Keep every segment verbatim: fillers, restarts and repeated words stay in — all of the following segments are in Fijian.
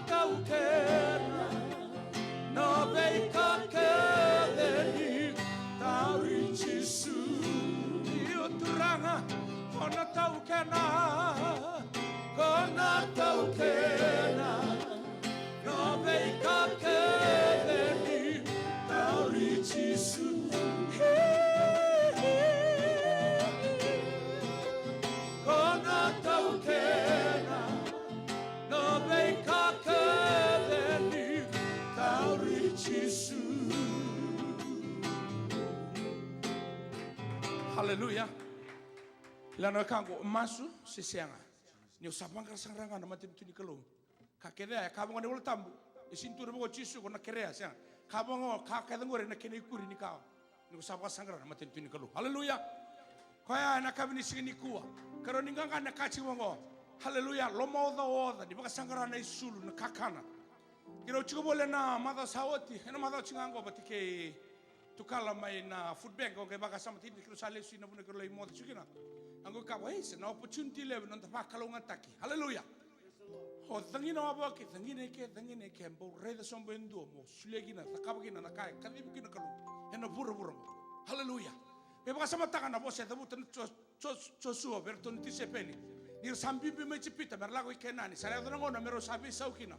Taukena na veika kece ni tauri Jisu. Io Turaga, ko na taukena, ko na taukena na veika kece ni tauri Jisu. Ko na taukena na veika kece ni tauri Jisu. Haleluya. Kila na wekaqu, o masu se sega, ni o sa vaqara saqara ga na matanitu ni Kalou. Ka kece ya, e kaya vaqo na iVola Tabu, e sega ni tukuna vaqo o Jisu ko na kerea, sega. Kaya vaqo, ka kece qori na kena ikuri ni ka ni ko sa vakasaqara na matanitu ni Kalou. Haleluya. Koya ena yakavi ni siga nikua, keirau ni qaqa na ka tiko vaqo. Haleluya. Lomaocaoca ni vakasaqara na isulu, na kakana. Keirau tiko voli ena macawa sa oti, ena macawa tiko ga oqo vata kei Tukala mai na food bank, o qai vakasama tiko ni keirau sa lesu ina vanua keirau lai moce tiko kina. Au qai kaya, ei, sa na opportunity levu na noda vakalougatataki. Haleluya. O cagina wavoki, cagina i ke, cagina i ke, bau raica sobu e dua mo solia kina, cakava kina na ka e kacivi kina na Kalou ena vuravura oqo. Haleluya. Me vakasamataka na vosa e cavuta na Jo-, Jo-, Josua vei iratou na tisaipeli ni ra sa biubiu mai Ijipita me ra lako i Kenani. Sa ra yaco na gauna me rau sa veisau kina,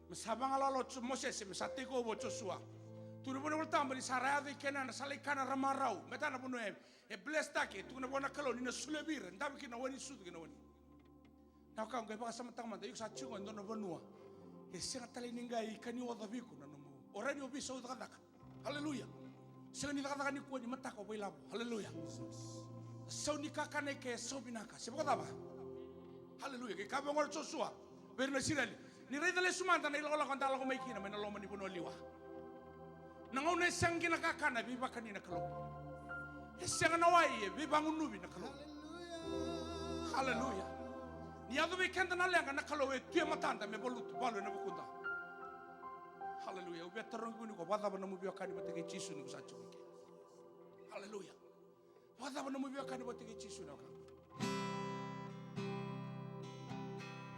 me sa vagalala o Jo-, Mosese me sa take over o Josua. Tukuna vua na iVola Tabu ni sa ra yaco i Kenani, sa lai kana ra marau, me tana vanua e, e blesstaki, e tukuna vua na Kalou ni na solia vei ira, dave kina na wai ni sucu kei na wai ni Na ka au qai vakasamataka mada, iko sa tiko e dua na vanua e sega tale ni qai kani oca vei iko na nomu, o rai ni o veisau cakacaka. Haleluya. Sega ni cakacaka nikua, ni mataka o vakailavo. Haleluya. Sau ni kakana i ke, sau vinaka. Se vakacava? Haleluya. Qai kaya vaqo o Josua vei ira na Isireli, ni raica lesu mada na ilakolako eda lako mai kina mai na loma ni vanua liwa. Na gauna e sega kina kakana e veivakani na Kalou. E sega na wai e veivagunuvi na Kalou. Haleluya. Ni yaco vei keda na leqa, na Kalou e tu e matada me valutu, valu ena vukuda. Haleluya. Au via tarogi iko ni ko vakacava nomu veiwekani vata kei Jisu ni ko sa tiko i ke. Haleluya. Vakacava nomu veiwekani vata kei Jisu na wekaqu?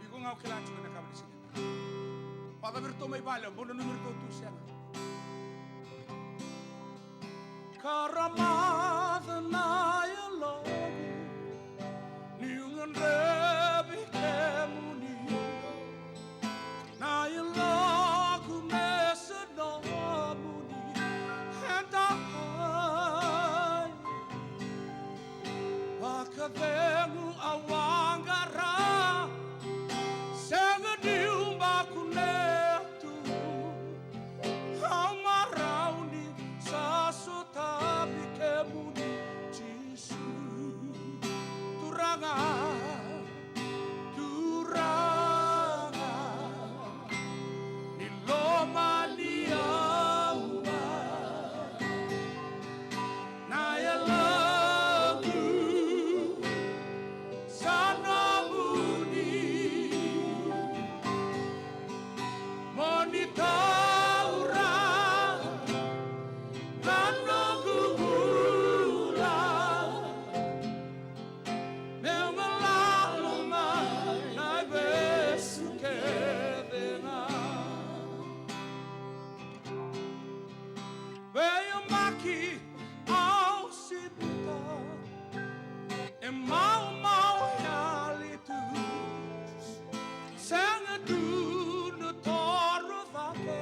Iko ga o kila tiko na ka vata sega. Vakacava iratou mai vale, bau nanumi iratou tu sega. Karamaca na yaloqu niu gadrevi kemuni. Na yaloqu me sa nomuni, eda ai vakacegu au a qara. Sega niu baku netu, au marau ni sa sotavi kemuni. Jisu, Turaga, Turaga, ni lomani au, na yaloqu sa nomuni. Mo ni taura na noqu bula, meu galala mai na ivesu kece ga. Veiyabaki au sivita, e maumau yali tu. Sega tu na toro cake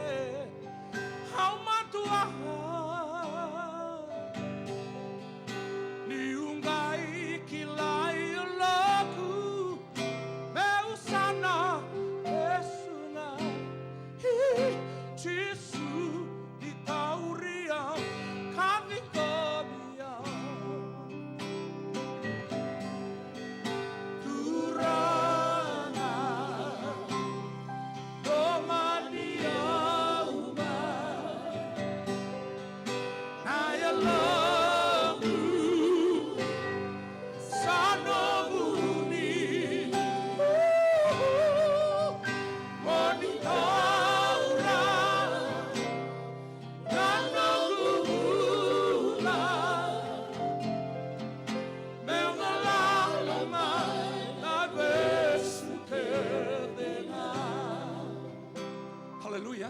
Haleluya.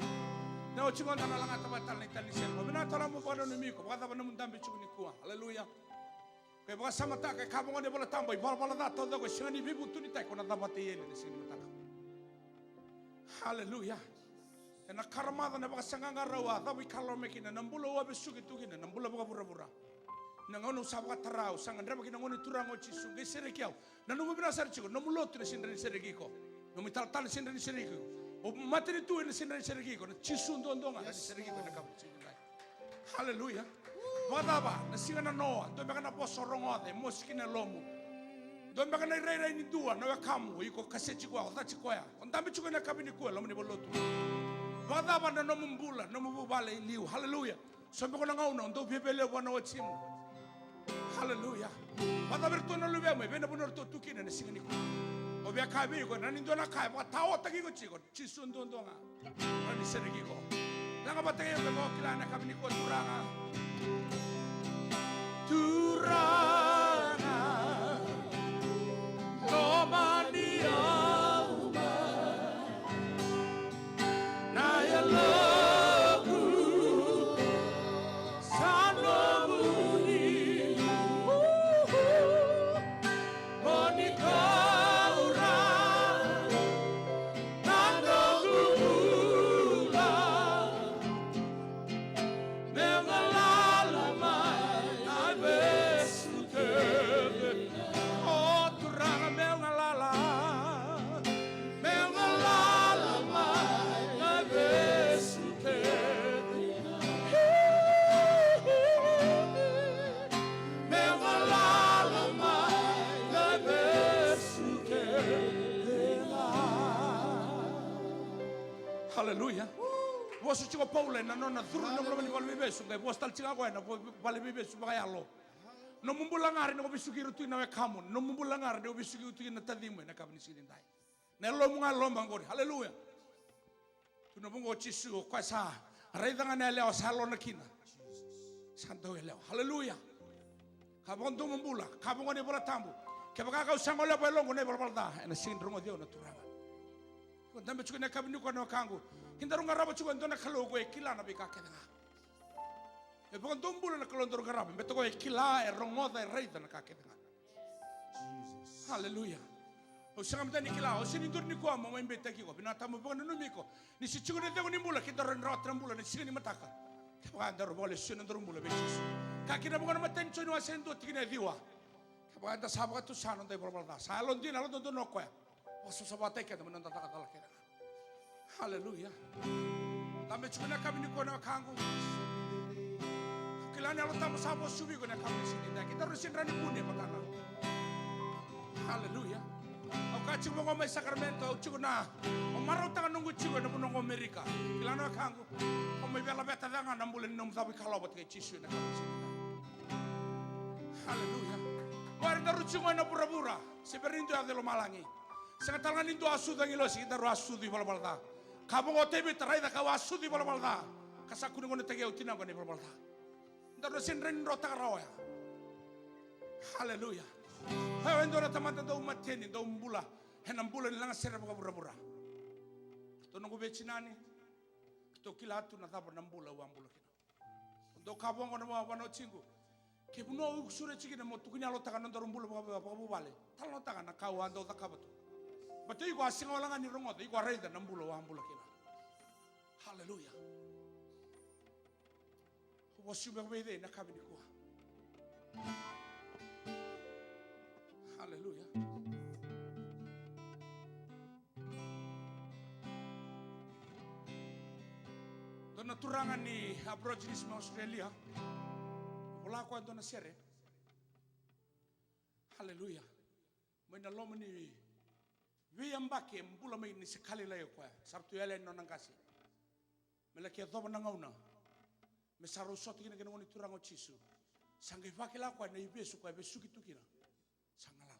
Na oti gona na lagata vata tale na itali ni sere. Ko vinaka tale mo vakananumi iko. Vakacava na nomu dabe tiko nikua? Haleluya. Ke vakasamataka e kaya vaqo na iVola Tabu, ivalavala ca taucoko e sega ni veivutunitaki, ko na cava vata i eli na siga ni mataka. Haleluya. Ena karamaca na vakasaqaqara au a cava i kalo mai kina, na bula au a vesuki tu kina, na bula vakavuravura. Na gauna au sa vakatara, au sa gadreva kina na gauna ni Turaga o Jisu qai sereki au. Na nomu vinaka sara tiko, nomu lotu na sega ni sereki iko. Nomu italatala na sega ni sereki iko. O matanitu na sega ni sereki iko. Na Jisu duadua ga na sereki iko ena kava ni siga ni dai. Haleluya. Vakacava na siga na noa, dua beka na vosa o rogoca e mosi kina e lomu. Dua beka na irairai ni dua na wekamu, iko kaseti koya, o cati koya. O dabe tiko ena kava nikua e loma ni valenilotu. Vakacava na nomu bula, nomu vuvale i liu. Haleluya. So beka na gauna o dau viavialevu vua na watimu. Haleluya. Vakacava iratou na luvemu e vei na vanua ratou tu kina ena siga nikua? Au via kaya vei iko, na ni dua na ka e vakataotaki iko tiko, Jisu duadua ga na ni sereki iko. Laga vata kei au me vaka kila ena kava nikua, Turaga. Turaga, lomani au mai. Na yaloqu sa nomuni. Mo ni kau Ra na noqu bula. Meu galala mai na vesu kece. O Turaga meu galala. Meu galala mai na vesu kece. Meu galala mai na vesu kece. Haleluya. Vosa tiko o Paula ena nona curu na loma ni valeniveivesu, qai vosa tale tiko ga o koya ena vo-, valeniveivesu vakayalo. Nomu bula ga rawa ni o vesuki ira tu kina na wekamu. Nomu bula ga rawa ni o vesuki ira tu kina na tacimu ena kava ni siga ni dai. Na yalomu ga e loma qori. Haleluya. Tukuna vaqo o Jisu, o koya sa raica ga na yalewa sa yalona kina, sa dau yalewa. Haleluya. Ka vakadomo bula, ka vaqo na iVola Tabu. Kevaka kau sa goleva e yaloqu na ivalavala ca, ena sega ni rogoci au na Turaga. Ko dabe tiko ena kava nikua na wekaqu. Kedaru qarava tiko e dua na Kalou ko e kila na veika kece ga. E vakadomobula na Kalou daru qarava, baleta ko e kila, e rogoca, e raica na ka kece ga. Haleluya. Au sega mada ni kila, au sega ni duri nikua mo mai beitaki iko. Vinaka mo vakananumi iko. Ni se tiko na icegu ni bula, kedaru rawata na bula ena siga ni mataka. Kevaka daru vakalesuya na nodaru bula vei Jisu. Kaya kina vaqo na Matai ni Joni wase dua tikina e ciwa. Kevaka eda sa vakatusa na noda ivalavala ca, sa yalodina, yalododonu o koya. Vakasavasavataki keda mai na noda cakacala kece ga. Haleluya. Dabe tiko ena yakavi nikua na wekaqu. Kila ni Yalo Tabu sa vosa vei iko ena yakavi ni siga nikua. Kedaru sega ni rawa ni vuni e matana. Haleluya. Au kaya tiko vaqo mai Sacramento, au tiko na, au marautaka noqu tiko ena vanua qo Amerika. Kila na wekaqu. Au mai veilaveta cake ga na bula ni nomu cava ikalawa vata kei Jisu ena yakavi ni siga nikua. Haleluya. Mo era daru tiko ena vuravura. Se bera ni dua yaco i lomalagi. Sega tale ga ni dua a sucu agilosi, kedaru a sucu ivalavala ca. Ka vaqo o Tevita, raica kau a sucu ivalavala ca. Ka sa kua ni gonetaki au tinaqu ena ivalavala ca. Daru na sega ni rawa ni drotaka rawa oya. Haleluya. Oya e dua na tamata dau mateni, dau bula ena bula ni lagasere vakavuravura. Ratou noqu veitinani. Ratou kila tu na cava na bula au a bula kina. Dou kaya vaqo na vanua tiko. Ke vanua au sureti kina mo tukuni yalotaka na nodaru bula vaka, vaka, vakavuvale. Talanoataka na ka au a dau cakava tu. Baleta iko a sega wale ga ni rogoca, iko a raica na bula au a bula kina. Haleluya. Au vosa tiko vei cei ena yakavi nikua? Haleluya. Dua na turaga ni Aborigines mai Australia. Vola koya dua na sere. Haleluya. Mai na loma ni veiyabaki e bula mai ni se ka lailai o koya. Sa ratou yali yani nona qase. Me laki yacova na gauna. Me sa rau sota kina kei na Gone Turaga o Jisu. Sa qai vakila koya na ivesu koya e vesuki tu kina. Sa galala.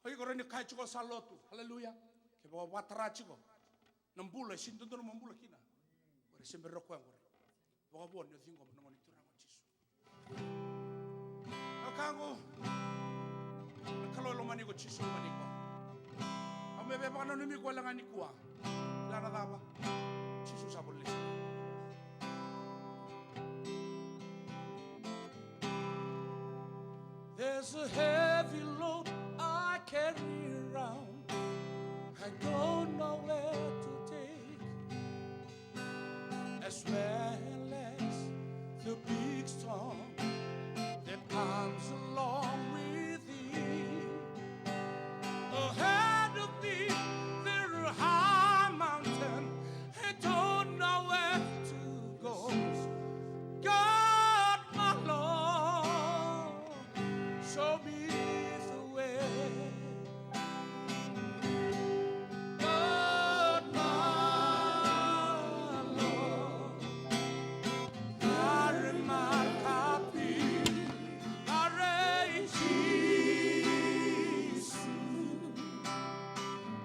O iko rawa ni kaya tiko sa lotu. Haleluya. Kevaka o vakatara tiko na bula e sega ni dodonu mo bula kina, o ira se bera o koya qori. Vakavo ni o ciqoma na Gone Turaga o Jisu. Na wekaqu, na Kalou e lomani iko, Jisu e lomani iko. Au mai via vakananumi iko wale ga nikua. Sa na cava? Jisu sa voli lesu. There's a heavy load I carry around. I don't know where to take, as well as the big storm that comes along with it. Ahead of me, there are high mountains. I don't know where to go. God, my Lord, show me the way. God, my Lord, kare makapi, kare Jisu,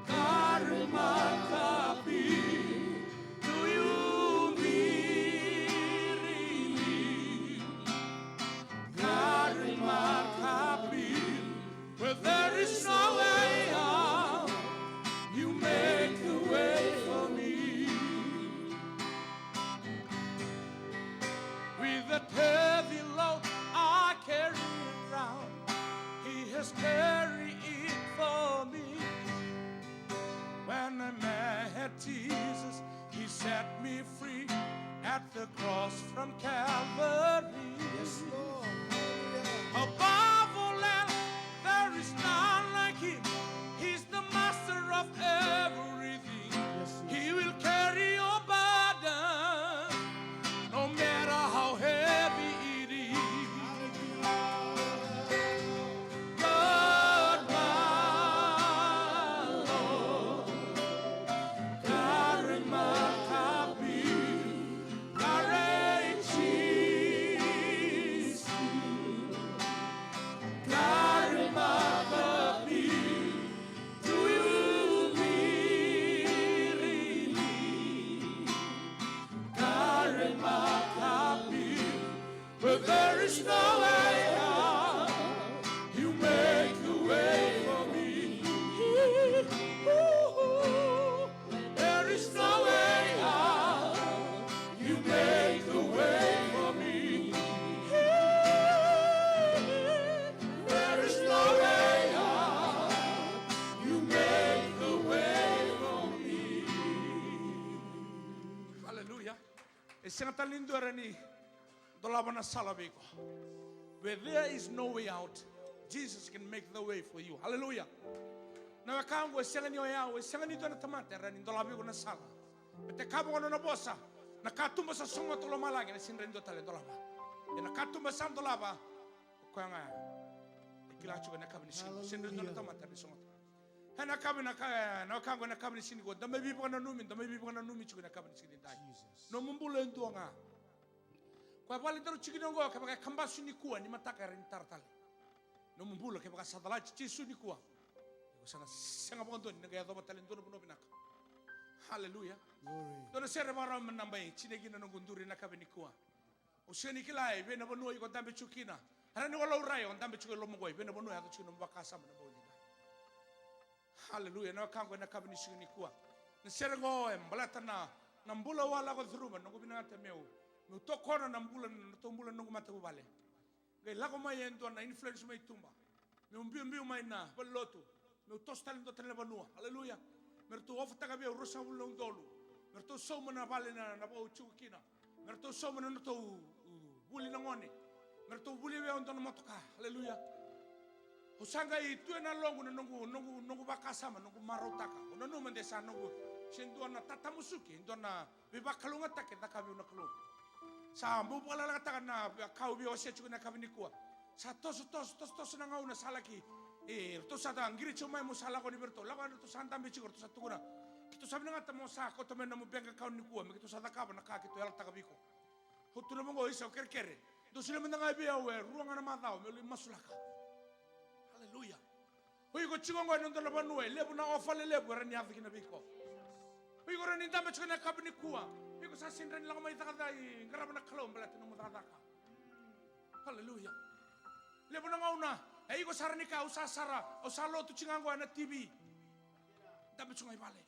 kare makapi, tu yubiri, kare makapi. Where there is no way out, you make the way for me. With that heavy load I carry around, He has carried it for me. When I met Jesus, He set me free at the cross from Calvary. Yes, Lord. Hallelujah. Above all else, there is none like Him. He's the master of everything. Yes, He is. He will carry your burden, no matter how heavy it is. Hallelujah. God, my Lord, kare makapi, kare Jisu, kare makapi, tu yubiri, kare makapi. But there is no way out. You make the way for me. There is no way out. You make the way for me. There is no way out. You make the way for me. Hallelujah. E sega tale ni dua e rawa ni dolava na sala vei iko. Where there is no way out, Jesus can make the way for you. Hallelujah. Na wekaqu, e sega ni o yau, e sega ni dua na tamata e rawa ni dolava vei iko na sala. Baleta e kaya vaqo na nona vosa, na katuba sa sogota ko lomalagi ena sega ni rawa ni dua tale e dolava. Ia na katuba sa dolava, o koya ga e kila tiko ena yakavi ni siga. Sega ni rawa ni dua na tamata e rawa ni sogota. Ena yakavi na ka, na wekaqu, ena yakavi ni siga nikua, da mai veivakananumi, da mai veivakananumi tiko ena yakavi ni siga nidai. Jesus. Nomu bula e dua ga. Koya e vakaledaru tiko kina oqo, kevaka e kabasu nikua, ni mataka e rawa ni tara tale. Nomu bula kevaka sa calati Jisu nikua, iko sa na sega vakadua ni na qai yacova tale e dua na vanua vinaka. Haleluya. Glory. Dua na sere vakarau me na bai tini kina noqu duri ena yakavi nikua. Au sega ni kila i vei na vanua iko dabe tiko kina. E rawa ni o laurai o dabe tiko i loma qo, i vei na vanua e yaco tiko nomu vakasama ena bogi nidai. Haleluya. Na wekaqu, ena yakavi ni siga nikua, na sere qo e baleta na, na bula au a lako curuma. Noqu vinakata meu, meu tokona na bula, na nodratou bula na noqu matavuvale. Qai lako mai e dua na influence mai tuba, meu biubiu mai na valenilotu, meu toso tale e dua tale na vanua. Haleluya. Me ratou offertaka vei au ruasagavulu na udolu. Me ratou sauma na vale na, na vau tiko kina. Me ratou sauma na nodratou, uh, vuli na gone. Me ratou vuli vei au e dua na motoka. Haleluya. Au sa qai tu ena yaloqu na noqu, noqu, noqu vakasama, noqu marautaka. Au nanuma de sa noqu, se dua na tatamusuki, e dua na veivakalougatataki e caka vei au na Kalou. Sa bau vakalekalekataka na ka au via wasea tiko ena yakavi nikua. Sa toso, toso, toso, toso na gauna sa laki, e, ratou sa qiri tiko mai, meu sa lako yani vei ratou. Lako yani, ratou sa dabe tiko, ratou sa tukuna, keitou sa vinakata mo sa kauta mai na nomu bank account nikua, me keitou sa cakava na ka keitou yalataka vei iko. Au tukuna vaqo, isa, au kerekere. Dou solia mada ga vei au e rua ga na macawa meu lai masulaka. Haleluya. O iko tiko oqo ena dua na vanua e levu na ofa lelevu e rawa ni yaco kina vei iko. O iko rawa ni dabe tiko ena yakavi nikua. O iko sa sega ni rawa ni lako mai cakacaka, qarava na Kalou baleta na nomu cakacaka. Haleluya. Levu na gauna e iko sara ni kaya, au sa sara, au sa lotu tiko ga oqo ena T V. Dabe tiko ga i vale.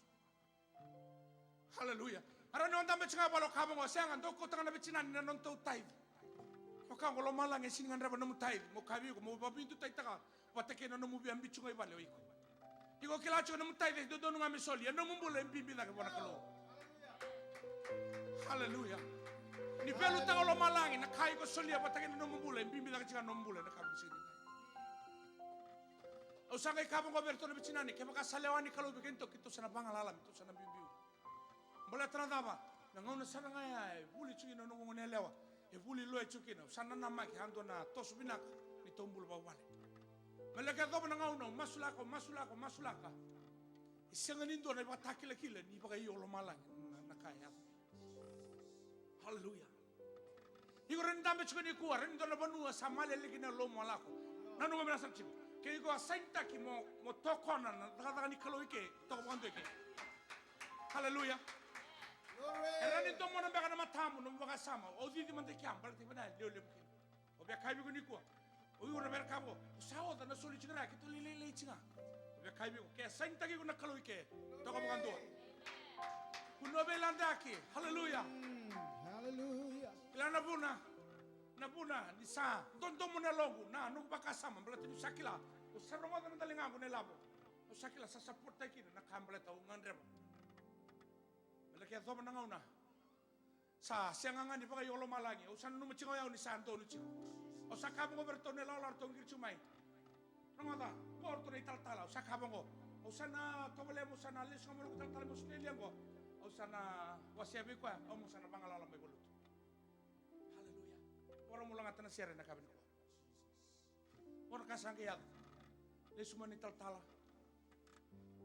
Aleluya. A rawa ni o dabe tiko ga e vale, o kaya vaqo, sega, dou kauta ga na veitinani na nodatou tithe. O kaya vaqo, lomalagi e sega ni gadreva nomu tithe. Meu kaya vei iko, mo vakaveiduataitaka vata kei na nomu via biu tiko ga i vale o iko. Iko kila tiko nomu tithe e dodonu ga me soli, ia nomu bula e bibi cake vua na Kalou. Aleluya. Ni valuta o lomalagi na ka iko solia vata kei na nomu bula, e bibi cake tiko ga nomu bula ena yakavi ni siga nikua. Au sa qai kaya vaqo vei iratou na veitinani, kevaka sa lewa ni Kalou vei kedatou, keitou sa na vagalala me tou sa na biubiu. Baleta na cava? Na gauna sara ga ya e vuli tiko kina na noqu goneyalewa, e vuli loya tiko kina, au sa nanamaki e dua na toso vinaka ni tou bula vakavuvale. Me laki yacova na gauna au masulaka, au masulaka, au masulaka, e sega ni dua na ivakatakilakila ni vakaio lomalagi na, na ka e yaco. Aleluya. Iko rawa ni dabe tiko nikua, rawa ni dua na vanua sa malele kina na lomamu, a lako. Nanuma me na sara tiko. Ke iko a sainitaki mo, mo tokona na cakacaka ni Kalou i ke, toka vakadua i ke. Aleluya. E rawa ni domona beka na matamu, nomu vakasama, o cici mada i kea, baleta i vana e levulevu kina. Au via kaya vei iko nikua, o iko na vei ira kaya vaqo, au sa oca na soli tiko ga, keitou lailai tiko ga. Au via kaya vei iko, ke sainitaki iko na Kalou i ke, toka vakadua. Kua ni veiladeyaki. Aleluya. Aleluya. Kila na vuna, na vuna ni sa dodomo na yaloqu, na noqu vakasama, baleta niu sa kila, au sa rogoca na daligaqu na ilavo. Au sa kila sa sapotaki kina na ka baleta au gadreva. Me laki yacova na gauna sa sega ga ni vakaio lomalagi. Au sa nanuma tiko ga o yau ni sa donu tiko. Au sa kaya vaqo vei iratou na ilawalawa ratou qiri tiko mai. Rogoca, vua o ratou na italatala, au sa kaya vaqo, au sa na tovolea meu sa na lesu ga mai noqu talatala mai Australia qo. Au sa na wasea vei koya, au meu sa na vagalala mai valotu. Aleluya. Vakarau meu lagata na sere ena yakavi nikua. Qo na ka sa qai yaco. Lesu mai na italatala.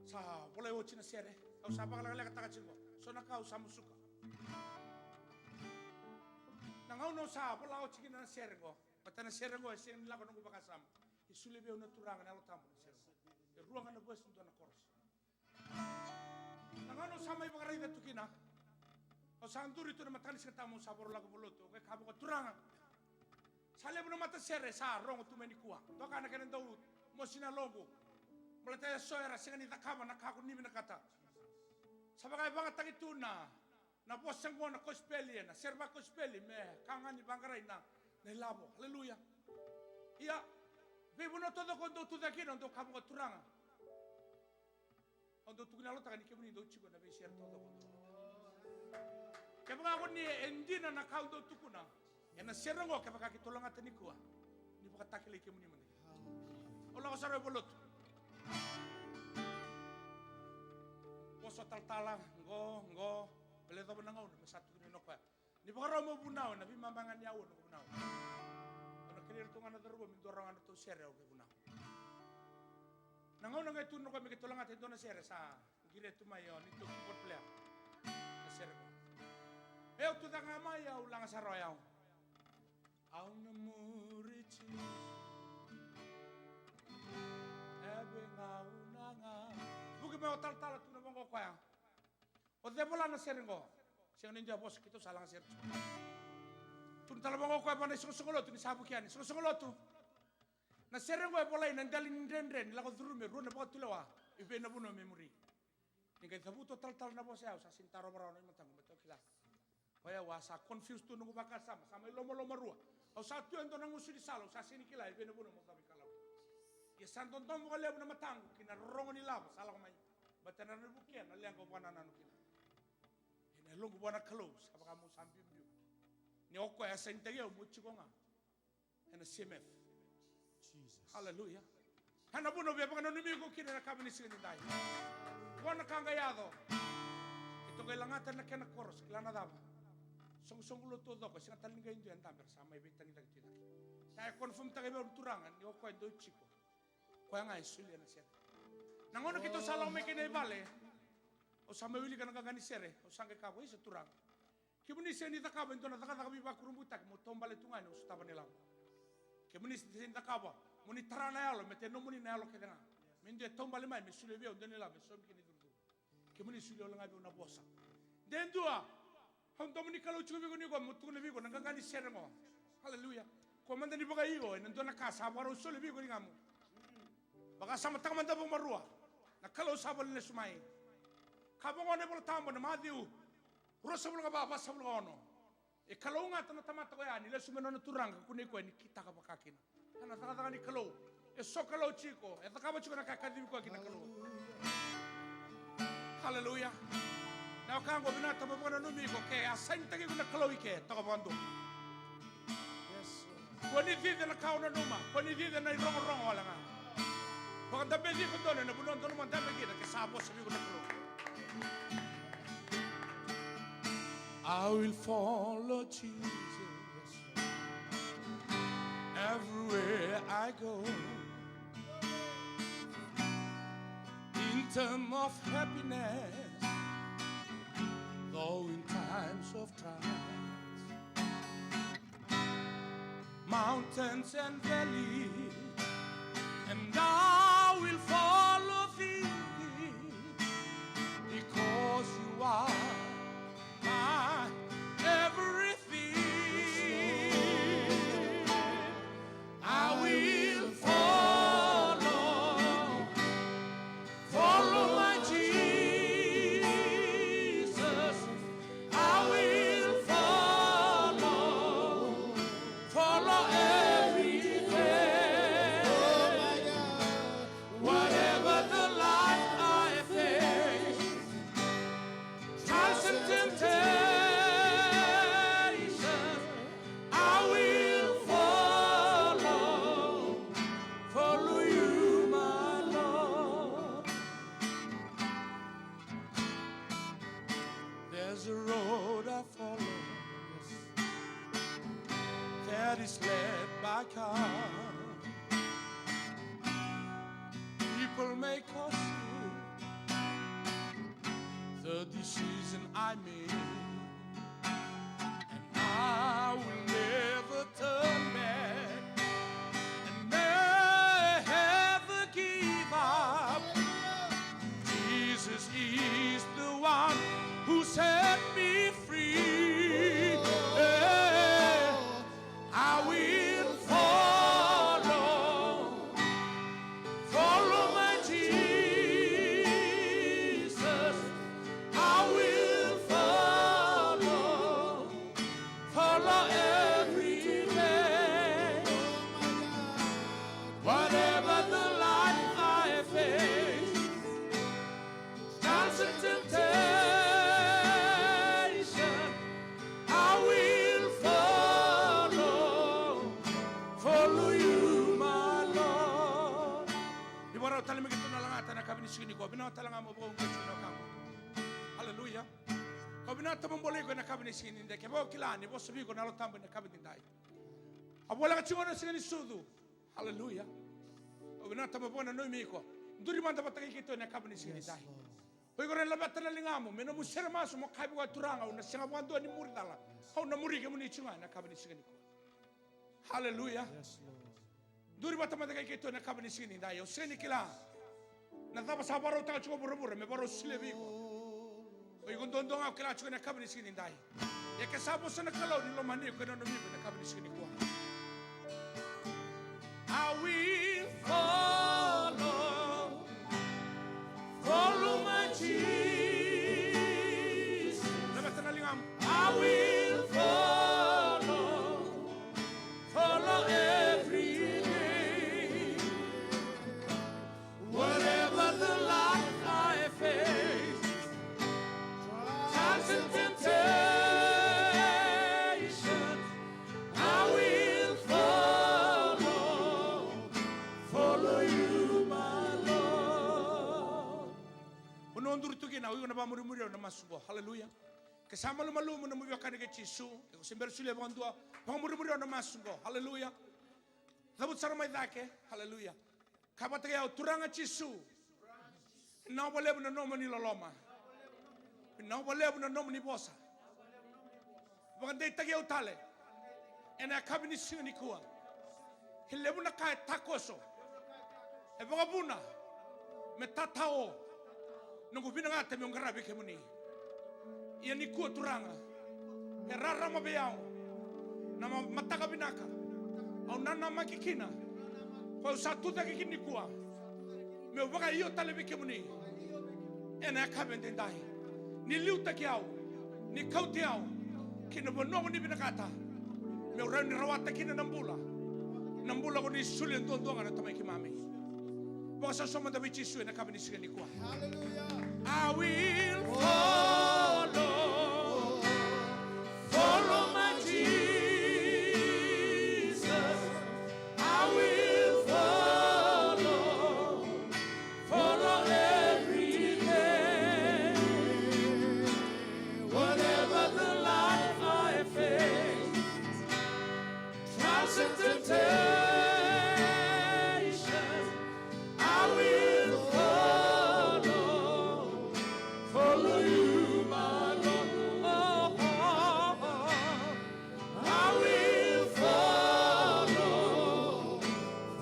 Sa volai oti na sere. Au sa vakalekalekataka tiko. So na ka au sa musuka. Na gauna au sa vola oti kina na sere qo, baleta na sere qo e sega ni lako noqu vakasama. E solia vei au na Turaga na Yalo Tabu na sere qo. E rua ga na verse, dua na chorus. Na gauna au sa mai vakaraica tu kina, au sa duri tu na mataka ni Sigatabu, au sa vakarau lako valotu, au qai kaya vaqo, Turaga, sa levu na matasere sa rogo tu mai nikua. Doka na kena dau mosi na yaloqu. Baleta e so era sega ni cakava na ka ko ni vinakata. Sa vaka e vagataki tu na, na vosa qo na kosipeli, ena sere vakosipeli, me ka ga ni vaqarai na, na ilavo. Aleluya. Ia, veivanua taucoko au dau tucake kina, au dau kaya vaqo, Turaga, au dau tukuna e yalotaka ni kemuni dau tiko ena veisere taucoko. Kevaka ko ni e dina na ka au dau tukuna ena sere qo, kevaka keitou lagata nikua, ni vakatakilai kemuni mada. Au lako sara i valotu. Vosa talatala qo, qo, me lai yacova na gauna me sa tukuni o koya. Ni vakarau meu vunau ena veimama ga ni aua noqu vunau. Au na kerei iratou ga na cauravou me dua rawa ga na nodratou sere au qai vunau. Na gauna qai tukuna o koya me keitou lagata e dua na sere, sa qiri tu mai o neitou keyboard player na sere qo. Au tucake ga mai, au laga sara o yau. Au na muri Jisu e veigauna ga. Vuki mai o talatala, tukuna vaqo o koya. O cei e vola na sere qo? Sega ni dua e vosa, keitou sa laga sere tiko. Tukuna tale vaqo o koya vua na isoqosoqo lotu ni sa vuki yani, isoqosoqo lotu, na sere qo e volai ena dela ni dredre ni lako curuma e rua na vakatulewa. I vei na vanua me muri? Ni qai cavuta o talatala na vosa ya, au sa sega ni tarova rawa na imataqu, baleta au kila. O yau a sa confuse tu noqu vakasama, sa mai lomalomarua. Au sa tu e dua na gusu ni sala, au sa sega ni kila e vei na vanua meu cavuikalawa. Ia sa dodomo vakalevu na mataqu ki na rorogo ni lavo sa lako mai. Baleta na rawa ni vukea na leqa au vakanananu kina. Ia na yaloqu vua na Kalou sa vaka meu sa biubiu. Ni o koya e sainitaki au meu tiko ga ena C M F. Jesus. Aleluya. Ena vuna au via vakananumi iko kina ena yakavi ni siga nidai. Qo na ka qai yaco. Keitou qai lagata na kena chorus, kila na cava? Soqosoqo lotu taucoko, e sega tale ni qai dua e dabe, era sa mai veitagicaki tu i cake. Sa e confirm-taka vei au na Turaga ni o koya e dau tiko. Koya ga e solia na sere. Na gauna keitou sa lako mai kina i vale, au sa mai wilika na qaqa ni sere, au sa qai kaya vaqo, isa Turaga, kemuni sega ni cakava e dua na cakacaka veivakurabuitaki mo taubale tu ga ni o sotava na ilavo. Kemuni sega ni cakava mo ni tara na yalo me tei nomuni na yalo kece ga. Me dua e taubale mai me solia vei au dua na ilavo me saumi kina icurucuru. Kemuni solia wale ga vei au na vosa. De dua, au domo ni Kalou tiko vei iko nikua, meu tukuna vei iko na qaqa ni sere qo. Aleluya. Kua mada ni vakaio ena dua na ka sa vakarau soli vei iko e ligamu. Vakasamataka mada vakamarua. Na Kalou sa vakalesui mai. Ka vaqo na iVolatabu ena Maciu Ruasagavulu ka va, vasagavulu ka ono. E kalougata na tamata koya ni lesu mai na nona turaga, kunei koya ni kitaka vaka kina. Ena cakacaka ni Kalou. E so Kalou tiko, e cakava tiko na ka e kacivi koya kina na Kalou. Haleluya. Na wekaqu, vinakata mo vakananumi iko ke a sainitaki iko na Kalou i ke, toka vakadua. Kua ni cici na ka o nanuma, kua ni cici na irogorogo wale ga. Vakadabeci iko donu ena vanua o nanuma dabe kina, ke sa vosa vei iko na Kalou. I will follow Jesus everywhere I go. In terms of happiness, though in times of trials, mountains and valleys, and I will follow thee because you are my everything. I will follow, follow my Jesus. I will follow, follow every day. Whatever the life I face, trials and temptations, I will follow, follow you, my Lord. There's a road I follow, yes, that is led by God. People may curse me, the decision I made, and I will never turn back and never give up. Jesus is the one who set me free. Yeah. I will follow, follow my Jesus. I will follow, follow every day. Whatever the life I face, trials and temptation, I will follow, follow you, my Lord. Ni vakarau tale me keitou na lagata ena yakavi ni siga nikua, vinaka tale ga mo vakauqeti na wekaqu. Haleluya. Kau vinakata mo bolei iko ena yakavi ni siga nidai. Kevaka o kila ni vosa vei iko na Yalo Tabu ena yakavi nidai. A voleka tiko na siga ni sucu. Haleluya. Au vinakata mo vakananumi iko. Duri mada vata kei keitou ena yakavi ni siga nidai. O iko na laveta na ligamu me nomu sere masu, mo kaya vua, Turaga, au na sega vakadua ni muri cala. Au na muri kemuni tiko ga ena yakavi ni siga nikua. Haleluya. Duri vata mada kei keitou ena yakavi ni siga nidai. Au sega ni kila na cava sa vakarautaka tiko o vuravura me vakarau solia vei iko. O iko duadua ga o kila tiko ena yakavi ni siga nidai. Ia ke sa vosa na Kalou ni lomani iko, ena nanumi iko ena yakavi ni siga nikua. I will follow, follow my Jesus. Laveta na ligamu. I will follow, follow every day. Whatever the life I face, trials and temptations, I will follow, follow you, my Lord. Vanua o duri tu kina, o iko na vakamurimuri au ena masu qo. Haleluya. Ke sa malumalumu na nomu veiwekani kei Jisu, ke ko se bera solia vakadua, vakamurimuri au ena masu qo. Haleluya. Cavuta sara mai cake. Haleluya. Kaya vata kei au, Turaga Jisu, vinaka vakalevu na nomuni loloma. Vinaka vakalevu na nomuni vosa. Vakadeitaki au tale ena yakavi ni siga nikua. E levu na ka e takoso, e vakavuna me tatao noqu vinakata meu qaravi kemuni. Ia nikua, Turaga, e rarama vei au na ma-, mataka vinaka au nanamaki kina, koya au sa tucake kina nikua, meu vakaio tale vei kemuni ena yakavi edaidai. Ni liutaki au, Ni kauti au ki na vanua ko ni vinakata meu rawa ni rawata kina na bula. Na bula ko ni solia duadua ga na Tamai keimami. Vakasausau mada vei Jisu ena yakavi ni siga nikua. Hallelujah. I will follow, follow my Jesus. I will follow, follow every day. Whatever the life I face, trials and temptation, I will follow, follow you, my Lord. I will follow,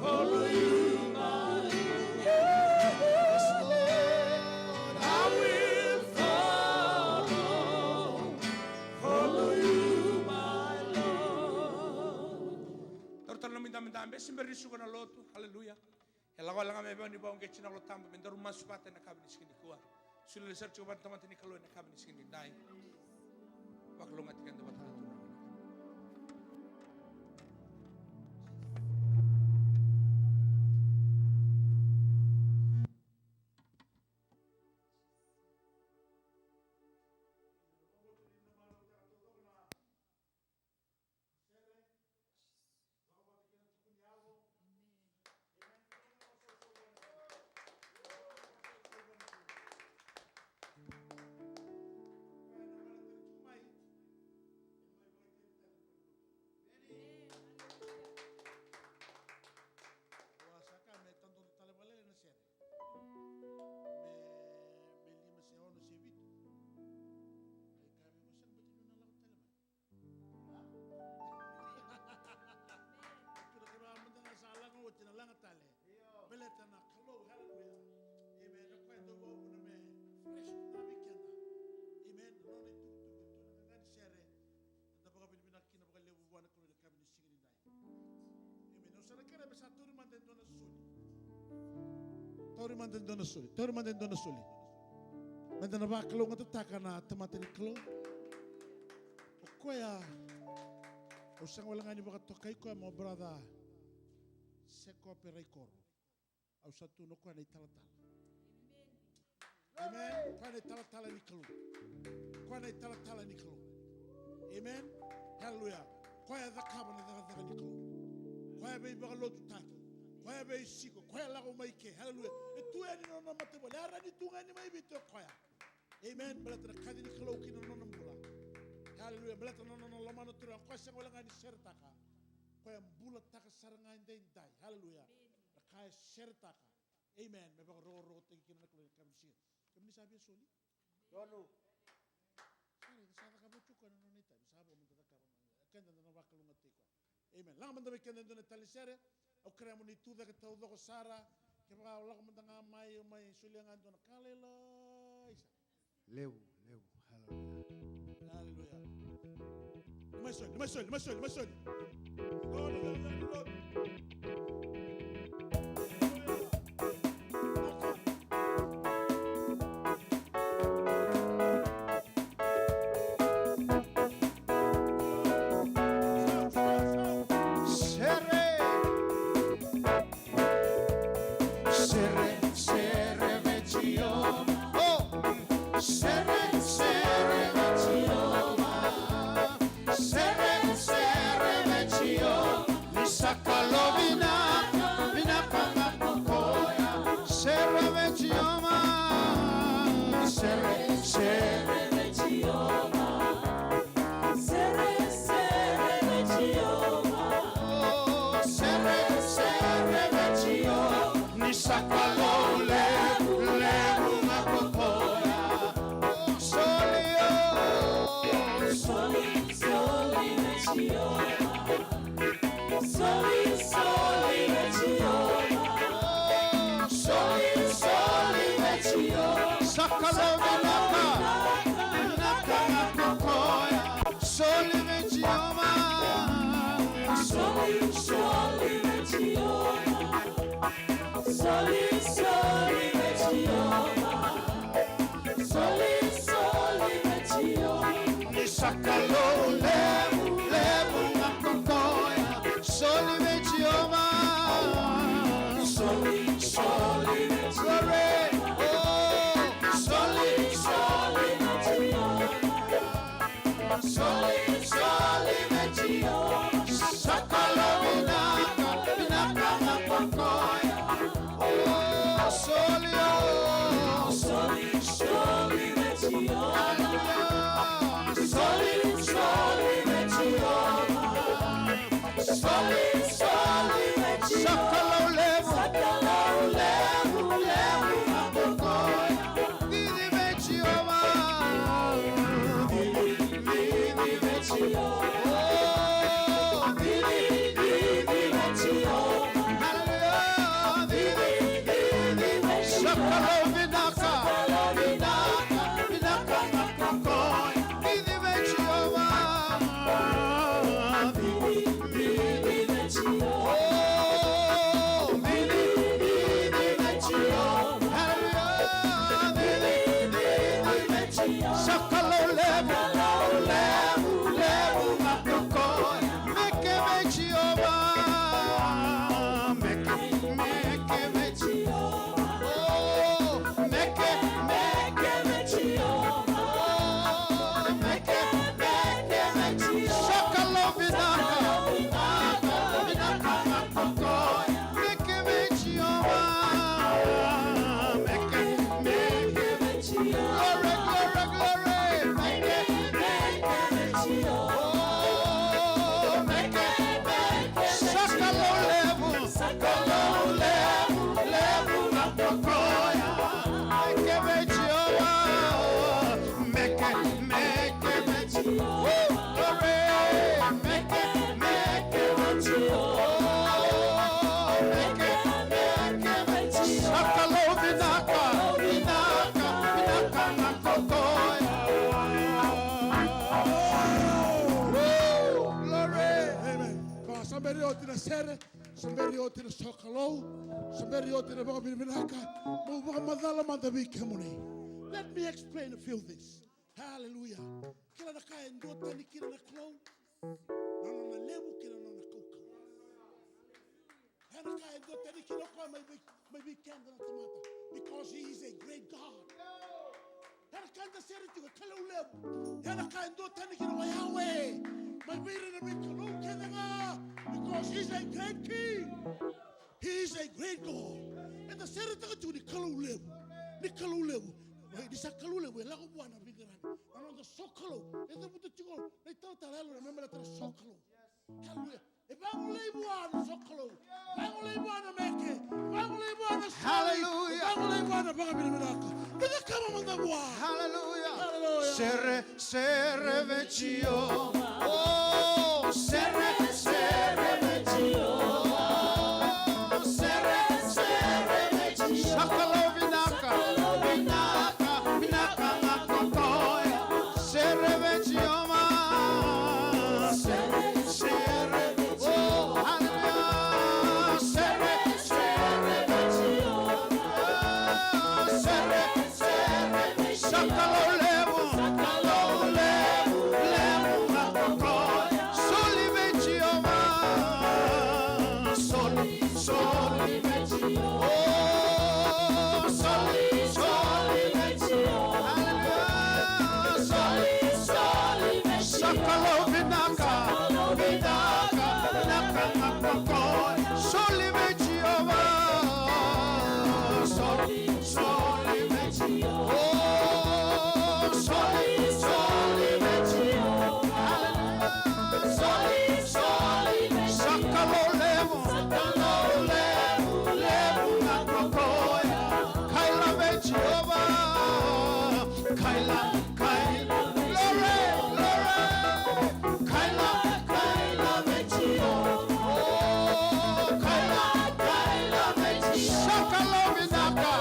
follow you, my Lord. Yes, Lord. I will follow, follow you, my Lord. Taura tale na nomu idabedabe, se bera ni suka na lotu. Hallelujah. E lako wale ga mai vei au ni vakauqeti na Yalo Tabu me daru masu vata ena yakavi ni siga nikua. Solia na sere tiko vata na tamata ni Kalou ena yakavi ni siga nidai. Vakalougatataki keda vata na Turaga. Au a sa kaya me tadodo tale vakalailai na sere. Me, me lima se ono se vitu. Au kaya vei iko, sega beka ni o na lako tale mai. A? Tukuna kevaka mada ga sa laga oti, na laga tale. Io. Baleta na Kalou, haleluya. Amen. Na koya e dau vakavuna me fresh tu ga vei keda. Amen. Na nona itukutuku e tu ena gaga ni sere. Eda vakavinavinaka kina vakalevu vua na Kalou ena yakavi ni siga nidai. Amen. Au sa na kerea me sa tauri mada e dua na soli. Tauri mada e dua na soli. Tauri mada e dua na soli. Meda na vakalougatataka na tamata ni Kalou. O koya, au sega wale ga ni vakatokai koya mo brother Sekope Raikoro. Au sa tukuna o koya na italatala. Amen. Koya na italatala ni Kalou. Koya na italatala ni Kalou. Amen. Haleluya. Koya e cakava na cakacaka ni Kalou. Koya e veivakalotutaki. Koya e veisiko. Koya e lako mai ke. Haleluya. E tu yani na nona matavuvale. E rawa ni tu ga yani mai Viti o koya. Amen. Baleta na kaci ni Kalou kina na nona bula. Haleluya. Baleta na nona lomana Turaga. Koya sega wale ga ni seretaka. Koya e bulataka sara ga edaidai. Haleluya. Na ka e seretaka. Amen. Me vakarokorokotaki kina na Kalou ena yakavi ni siga. Kemuni sa via soli? Donu. Sara, sa cakava tiko ena nona itavi. Sa vo meda cakava mai. Keda da na vakalougatataki koya. Amen. Laga mada vei keda e dua na tali sere. Au kerea mo ni tucake taucoko sara. Kevaka o lako mada ga mai, o mai solia ga e dua na ka lailai sara. Levu, levu. Hallelujah. Hallelujah. Ni mai soli, ni mai soli, ni mai soli, ni mai soli. Glory, glory, glory. Sere. Sere, sere vei Jiova. Oh. Sere, sere vei Jiova. Sere, sere vei Jiova. Ni sa Kalou vinaka, vinaka ga ko koya. Sere vei Jiova. Sere, sere vei Jiova. Sere, sere vei Jiova. Oh, sere, sere vei Jiova. Ni sa Kalou levu, levu ga ko koya. Oh, soli, oh. Soli, soli vei Jiova. Soli, soli vei Jiova. Soli, soli vei Jiova. Sa Kalou vinaka, vinaka ga ko koya. Soli vei Jiova. Soli, soli vei Jiova. Soli, soli vei Jiova. Soli, soli vei Jiova. Soli, soli vei Jiova. Sa Kalou vinaka, vinaka ga ko koya. O, soli, o. Soli, soli vei Jiova. Soli, soli vei Jiova. Soli, soli vei Jiova. Sa Kalou levu. Sa Kalou levu, levu ga ko koya. Cici vei Jiova. Cici, cici vei Jiova. Oh, cici, cici vei Jiova. Hallelujah. Cici, cici vei Jiova. Sa Kalou vinaka. Sa Kalou vinaka. Vinaka ga ko koya. Cici vei Jiova. Cici, cici vei Jiova. Oh, cici, cici vei Jiova. Hallelujah. Cici, cici vei Jiova. Sa Kalou levu. Sa Kalou levu, levu ga ko koya. Meke vei Jiova. Meke, meke vei Jiova. Oh, meke, meke vei Jiova. Oh, meke, meke vei Jiova. Sa Kalou vinaka. Vinaka, vinaka ga ko koya. Meke vei Jiova. Meke, meke vei Jiova. Glory, glory, glory. Meke, meke vei Jiova. Oh, meke, meke vei Jiova. Sa Kalou levu. Sa Kalou levu, levu ga ko koya. Meke vei Jiova. Meke, meke vei Jiova. Woo! Glory. Meke, meke vei Jiova. Meke, meke vei Jiova. Sa Kalou vinaka, vinaka, vinaka ga ko koya. Woo! Glory. Amen. Ko sa bera ni oti na sere. Sa bera ni oti na sokalou, sa bera ni oti na vakavinavinaka, mo vakamacala mada vei kemuni. Let me explain a few things. Hallelujah. Kila na ka e duatani kina na Kalou, na nona levu kei na nona kaukauwa. Ia na ka e duatani kina o koya mai vei, mai vei keda na tamata. Because he is a great God. Ia na ka eda sere tiko, e Kalou levu. Ia na ka e duatani kina o Yahweh. Mai vei ira na veikalou kece ga. Because he's a great king. He is a great God. Eda sere taka tiko ni Kalou levu. Ni Kalou levu. Ni sa Kalou levu, e lako vua na veiqaravi. Na noda sokalou. E cavuta tiko na italatala, e yalo na me baleta na sokalou. Hallelujah. E vagolei vua na sokalou. Vagolei vua na meke. Vagolei vua na soli. Hallelujah. Vagolei vua na vakavinavinaka. Dua na kama mada vua. Hallelujah. Hallelujah. Sere, sere vei Jiova. Oh, sere, sere vei Jiova. Oh, sere, sere vei Jiova. Sa Kalou vinaka. Sa Kalou vinaka. Vinaka ga ko koya. Sere vei Jiova. Sere, sere vei Jiova. Oh, hallelujah. Sere, sere vei Jiova. Oh, sere, sere vei Jiova. Sa Kalou levu. Sa Kalou levu, levu ga ko koya. Soli vei Jiova. Soli, soli vei Jiova. Oh, soli, soli vei Jiova. Hallelujah. Soli, soli vei Jiova. Sa Kalou vinaka. Sa Kalou vinaka. Vinaka ga ko koya. Soli vei Jiova. Soli, soli vei Jiova. Oh, soli, soli vei Jiova. Hallelujah. Soli, soli vei Jiova. Sa Kalou levu. Sa Kalou levu, levu ga ko koya. Kaila vei Jiova. Kaila, kaila. Glory, glory. Kaila, kaila vei Jiova. Oh, kaila, kaila vei Jiova. Sa Kalou vinaka.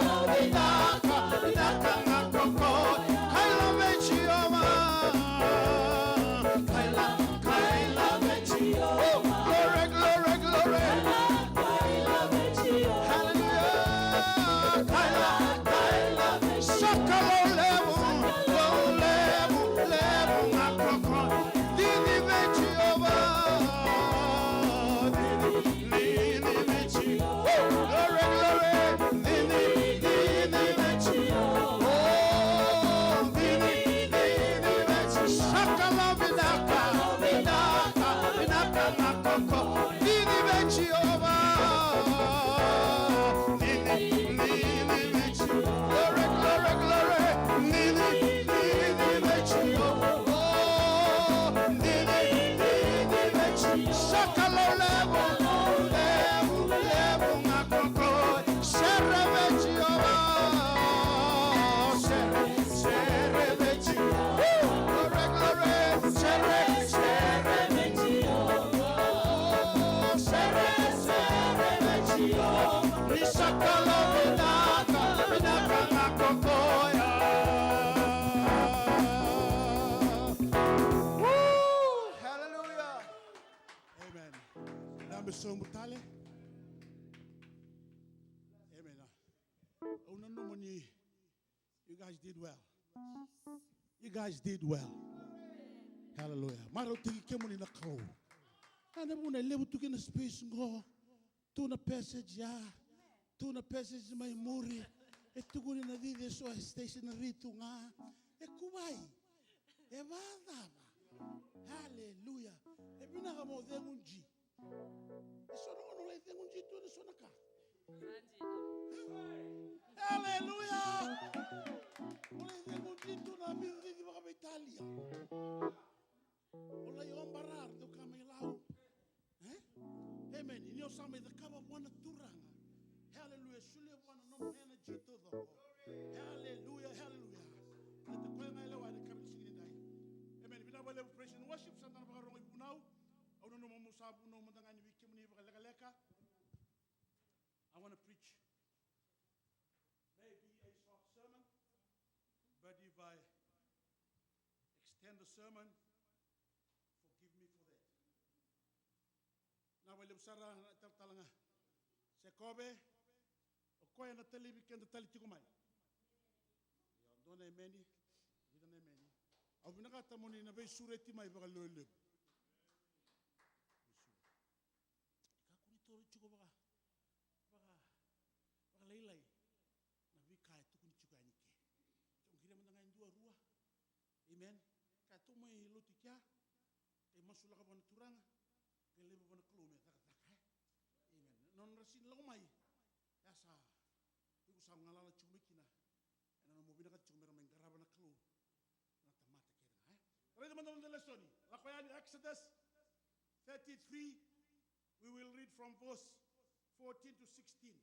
Sobu tale. Amen. Au nanuma ni you guys did well. You guys did well. Hallelujah. Marautaki kemuni na Kalou. Ena vuna e levu tu kina space qo. Tu na passage ya. Tu na passage mai muri. E tukuni na cici eso e stationary tu ga. E kuvai. E vacava. Hallelujah. E vinaka mo cegu ji. E so na gauna o lai cegu ji tu ena so na ka. Haleluya. O lai cegu ji tu na vicici vakaveitalia. O lai obarar dau ka mai Lau. E? Amen. Ni o sa mai cakava vua na Turaga. Haleluya. Solia vua na nomu energy taucoko. Haleluya. Haleluya. Baleta koya ga e lewa ena yakavi ni siga nidai. Amen. Vinaka vakalevu praise and worship. Sa da na vakarogo i vunau. Au nanuma meu sa vunau mada ga ni vei kemuni vakalekaleka. I want to preach maybe a short sermon, but if I extend the sermon, forgive me for that. Na vakalevu sara na talatala ga. Sekove, o koya na talevi keda tale tiko mai. Io, dua na emeni, vica na emeni. Au vinakata mo ni na veisureti mai vakalevulevu. Kakua ni toro tiko vaka, vaka, vakalailai na veika e tukuni tiko yani ke. Au qiri mada ga e dua, rua. Amen. Ka tou mai lotu i kea, qai masulaka vua na Turaga, qai laiva vua na Kalou me cakacaka, e. Amen. Nodra sini lako mai, ia sa, iko sa galala tiko mai kina, ena nomu vinakata tiko me ra mai qarava na Kalou na tamata kece ga, e. Raica mada na noda lesoni. Lako yani Exodus thirty-three, we will read from verse fourteen to sixteen.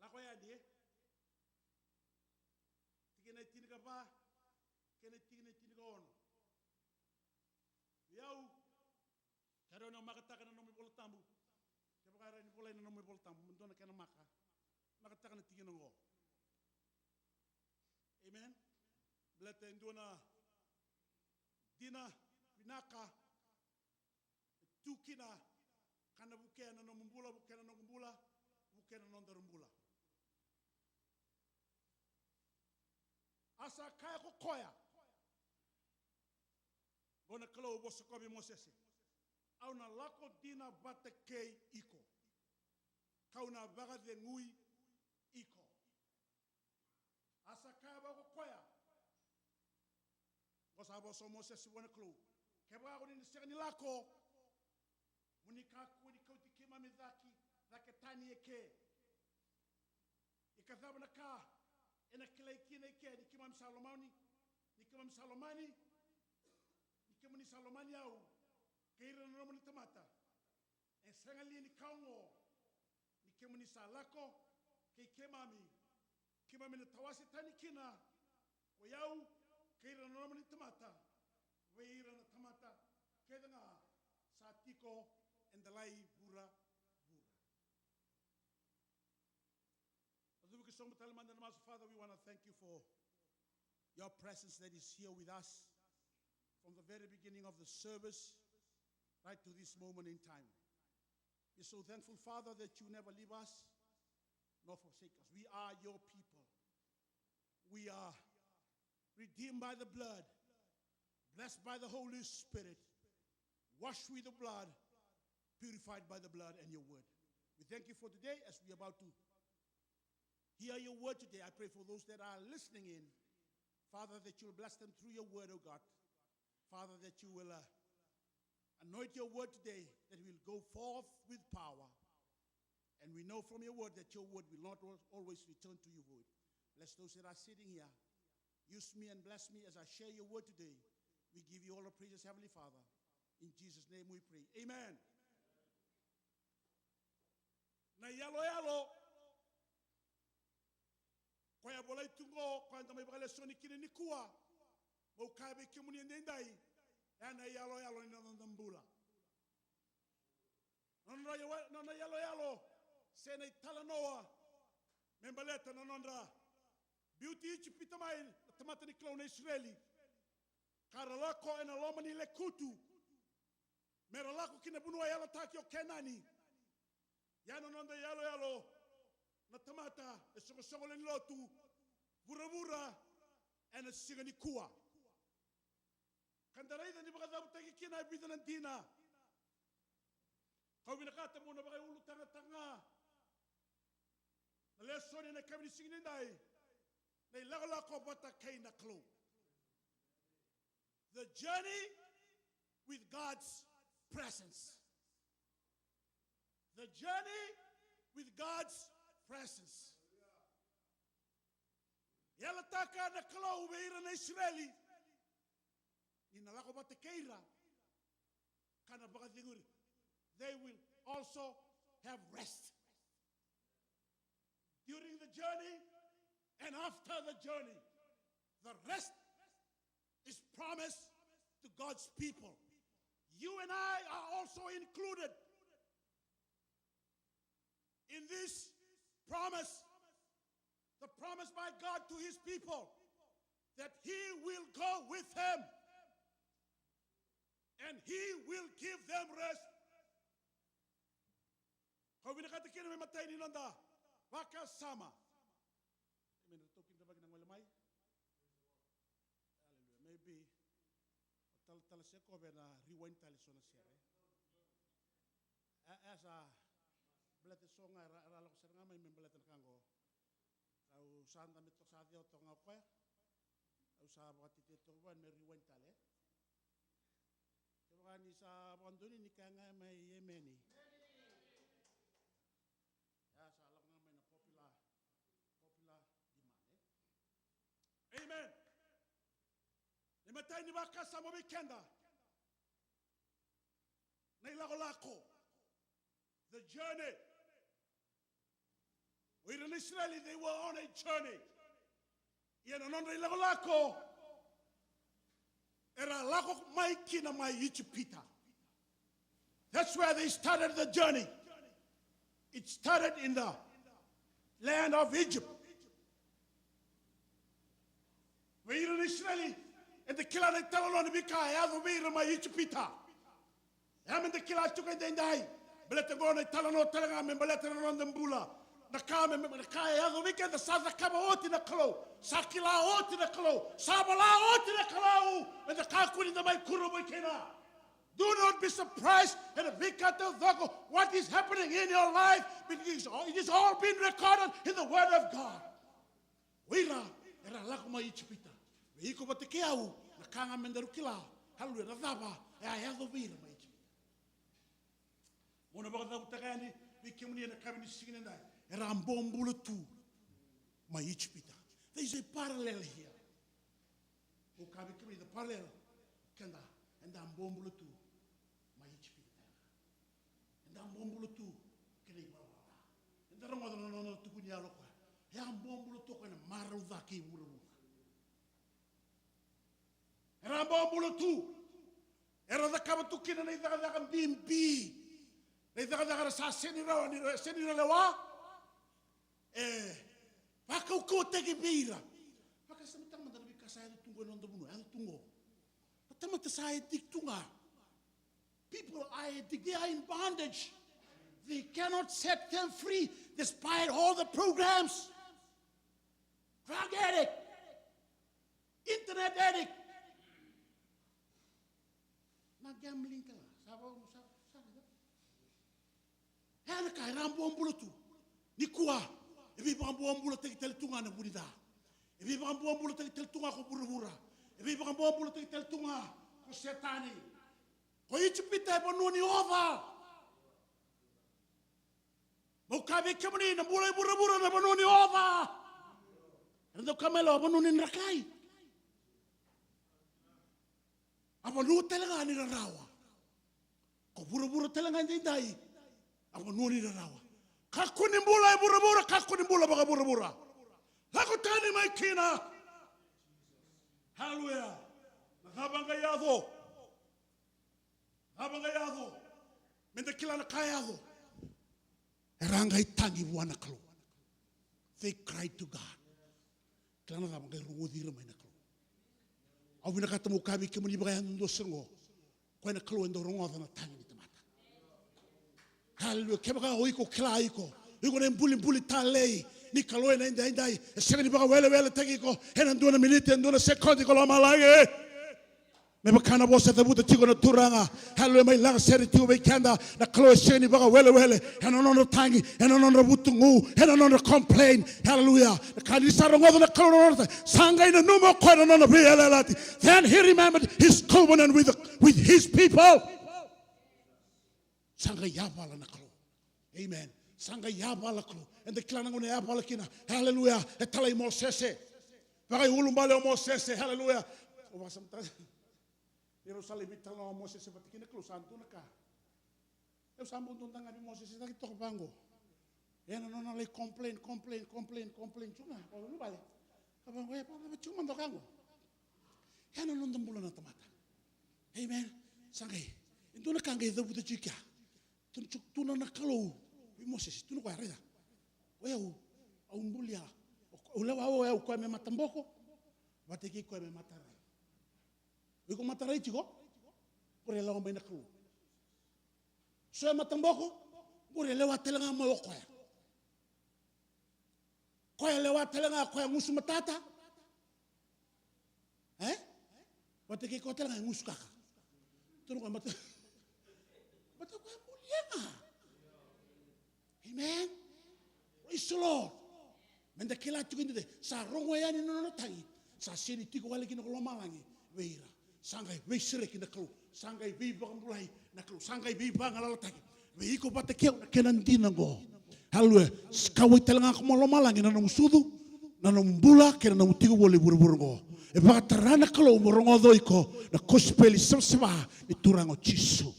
Lako yani, e? Tikina e tinikava kei na tikina e tinikaono. Vei au, kerea ni o makataka na nomu iVola Tabu. Kevaka e rawa ni volai na nomu iVola Tabu, me dua na kena maka. Makataka na tikina oqo. Amen. Baleta e dua na dina vinaka e tu kina ka na vukea na nomu bula, vukea na noqu bula, vukea na nodaru bula. A sa kaya ko koya, qo na Kalou vosa ko vei Mosese, au na lako dina vata kei iko, kau na vakacegui iko. A sa kaya vaka ko koya, qo sa vosa o Mosese vua na Kalou, kevaka ko ni na sega ni lako, mo ni kakua ni kauti keimami cake, cake tani eke. Ia ka cava na ka ena kilai kina eke ni keimami sa lomani, ni keimami sa lomani, ni kemuni sa lomani au kei ira na nomuni tamata? E sega li ni ka oqo, ni kemuni sa lako kei keimami, keimami na tawase tani kina o yau kei ira na nomuni tamata vei ira na tamata kece ga sa tiko eda lai vuravura? Father, we want to thank you for your presence that is here with us from the very beginning of the service right to this moment in time. We're so thankful, Father, that you never leave us nor forsake us. We are your people. We are redeemed by the blood, blessed by the Holy Spirit, washed with the blood, purified by the blood and your word. We thank you for today as we are about to hear your word today. I pray for those that are listening in, Father, that you'll bless them through your word, oh God. Father, that you will, uh, anoint your word today, that will go forth with power. And we know from your word that your word will not al-, always return to you void. Bless those that are sitting here. Use me and bless me as I share your word today. We give you all the praises, Heavenly Father. In Jesus' name we pray. Amen. Na iyaloyalo. Koya volai tu qo, koya da mai vakalesoni kina nikua. Meu kaya vei kemuni edaidai, e na iyaloyalo ni noda bula. Na nodra, na nodra iyaloyalo se na italanoa me baleta na nodra biuti Ijipita mai na tamata ni Kalou na Isireli. ka ra lako ena loma ni lekutu, me ra lako ki na vanua yalataki o Kenani. Ia na noda iyaloyalo na tamata, e soqosoqo lewe ni lotu, vuravura, ena siga nikua. Ka da raica ni vakacavutaki kina e vica na dina. Kau vinakata meu na vakaiulutaga talega na lesoni ena yakavi ni siga nidai, na ilakolako vata kei na Kalou. The journey with God's presence. The journey with God's presence. Yalataka na Kalou vei ira na Isireli ni na lako vata kei ira, ka na vakacegui ira. They will also have rest. During the journey and after the journey, the rest is promised to God's people. You and I are also included in this promise, the promise by God to his people, that he will go with them and he will give them rest. Kau vinakata kina me matai ni noda vakasama. Amen. Ratou kidavaki na gole mai. Hallelujah. Maybe o talatala Sekope na rewind tale so na sere. E, e sa baleta so ga era, era lako sara ga mai me baleta na ka qo. Au sa da me toka sa ceo toka ga o koya. Au sa vakatetei toka vua me rewind tale. Kevaka ni sa vakadonui ni kaya ga mai emeni. Ia sa lako ga mai na popular, popular demand, e? Amen. Ni matai ni vakasama vei keda. Na ilakolako. The journey. O ira na Isireli, they were on a journey. Ia na nodra ilakolako, era lako mai kina mai Ijipita. That's where they started the journey. It started in the land of Egypt. Vei ira na Isireli, eda kila na italanoa ni veika e yaco vei ira mai Ijipita. Ia meda kila tiko edaidai, baleta qo na italanoa tale ga me baleta na noda bula. Na ka me, me, na ka e yaco vei keda sa cakava oti na Kalou, sa kila oti na Kalou, sa vola oti na Kalou. Meda kakua ni da mai kurabui kina. Do not be surprised ena veika taucoko, what is happening in your life, because it is all been recorded in the Word of God. O ira era lako mai Ijipita. Vei iko vata kei au, na ka ga me daru kila. Haleluya, na cava e a yaco vei ira mai Ijipita. Mo na vakacavutaka yani vei kemuni ena yakavi ni siga nidai. Era a bobula tu mai Ijipita. There is a parallel here. Mo kaya vei kemuni the parallel. Keda, eda a bobula tu mai Ijipita. Eda a bobula tu kei na ivalavala ca. Eda rogoca na nona tukuni yalo koya. E a bobula tu o koya ena marau ca kei vuravura. Era a bobula tu. Era cakava tu kina na icakacaka bibi. Na icakacaka era sa sega ni rawa ni, sega ni ra lewa. E vakaukauwataki vei ira. Vakasamataka mada na veika sa yaco tu qo ena noda vanua, yaco tu qo. Na tamata sa addict tu ga. People are addicted. They are in bondage. They cannot set them free despite all the programs. Drug addict, internet addict. Na gambling kala, sa va, sa, sa, sa. E na ka era a bobula tu. Nikua, e veivakabobulataki tale tu ga na vu ni ca. E veivakabobulataki tale tu ga ko vuravura. E veivakabobulataki tale tu ga ko Setani. Ko Ijipita e vanua ni oca. Meu kaya vei kemuni, na bula e vuravura na vanua ni oca. Era dau kaya mai lo, vanua ni drakai. A vanua tale ga ni rarawa. Ko vuravura tale ga edaidai. A vanua ni rarawa. Kakua ni bula e vuravura, kakua ni bula vakavuravura. Lako tani mai kina. Haleluya. Na cava qai yaco? Cava qai yaco? Meda kila na ka yaco. Era qai tagi vua na Kalou. They cried to God. Kila na cava qai rogoci ira mai na Kalou. Au vinakata meu kaya vei kemuni vakayadudua sara qo. Koya na Kalou e dau rogoca na tagi ni tamata. Haleluya. Kevaka o iko kila iko, iko na ibulibuli talei ni Kalou ena idaidai, e sega ni vakaweleweletaki iko ena dua na miniti, e dua na sekodi ko lomalagi. Me vaka na vosa e cavuta tiko na Turaga. Haleluya. Mai laga sere tiko vei keda na Kalou e sega ni vakawelewele ena nona tagi, ena nona vutugu, ena nona complain. Haleluya. Na ka ni sa rogoca na Kalou na nona tagi, sa qai nanuma o koya na nona veiyalayalati. Then he remembered his covenant with, with his people. Sa qai yavala na Kalou. Amen. Sa qai yavala Kalou. Eda kila na gauna e yavala kina. Haleluya. E talai Mosese. Vakaiulubale o Mosese. Haleluya. O vakasamataka. Ni rau sa lai veitalanoa o Mosese vata kei na Kalou, sa dua na ka. Au sa bau dua daga vei Mosese, cake toka vaqo. Ena nona lai complain, complain, complain, complain tu ga. Vakaiulubale. Ka vaqo, e, vakacava tu mada o ka qo? Ena noda bula na tamata. Amen. Sa qai. E dua na ka qai cavuta tu i kea. Tukuna tu na Kalou vei Mosese, tukuna o koya, raica. O yau, au bulia, au lewa o yau koya me mataboko vata kei koya me matarai. O iko matarai tiko, qori e lewa mai na Kalou. So e mataboko, qori e lewa tale ga mai o koya. Koya e lewa tale ga, koya gusu matata. E? Vata kei koya tale ga e gusu kaka. Tukuna o koya mata-, mata koya bulia ga. Amen. Praise the Lord. Meda kila tiko ni de sa rogo yani na nona tagi. Sa seni tiko wale kina ko lomalagi vei ira. Sa qai veisereki na Kalou. Sa qai veivakabulai na Kalou. Sa qai veivagalalataki vei iko vata kei au na kena dina qo. Haleluya. Kauwai tale ga ko mo lomalagi na nomu sucu, na nomu bula kei na nomu tiko voli vuravura qo. E vakatara na Kalou mo rogoca o iko na kosipeli savasava ni Turaga o Jisu.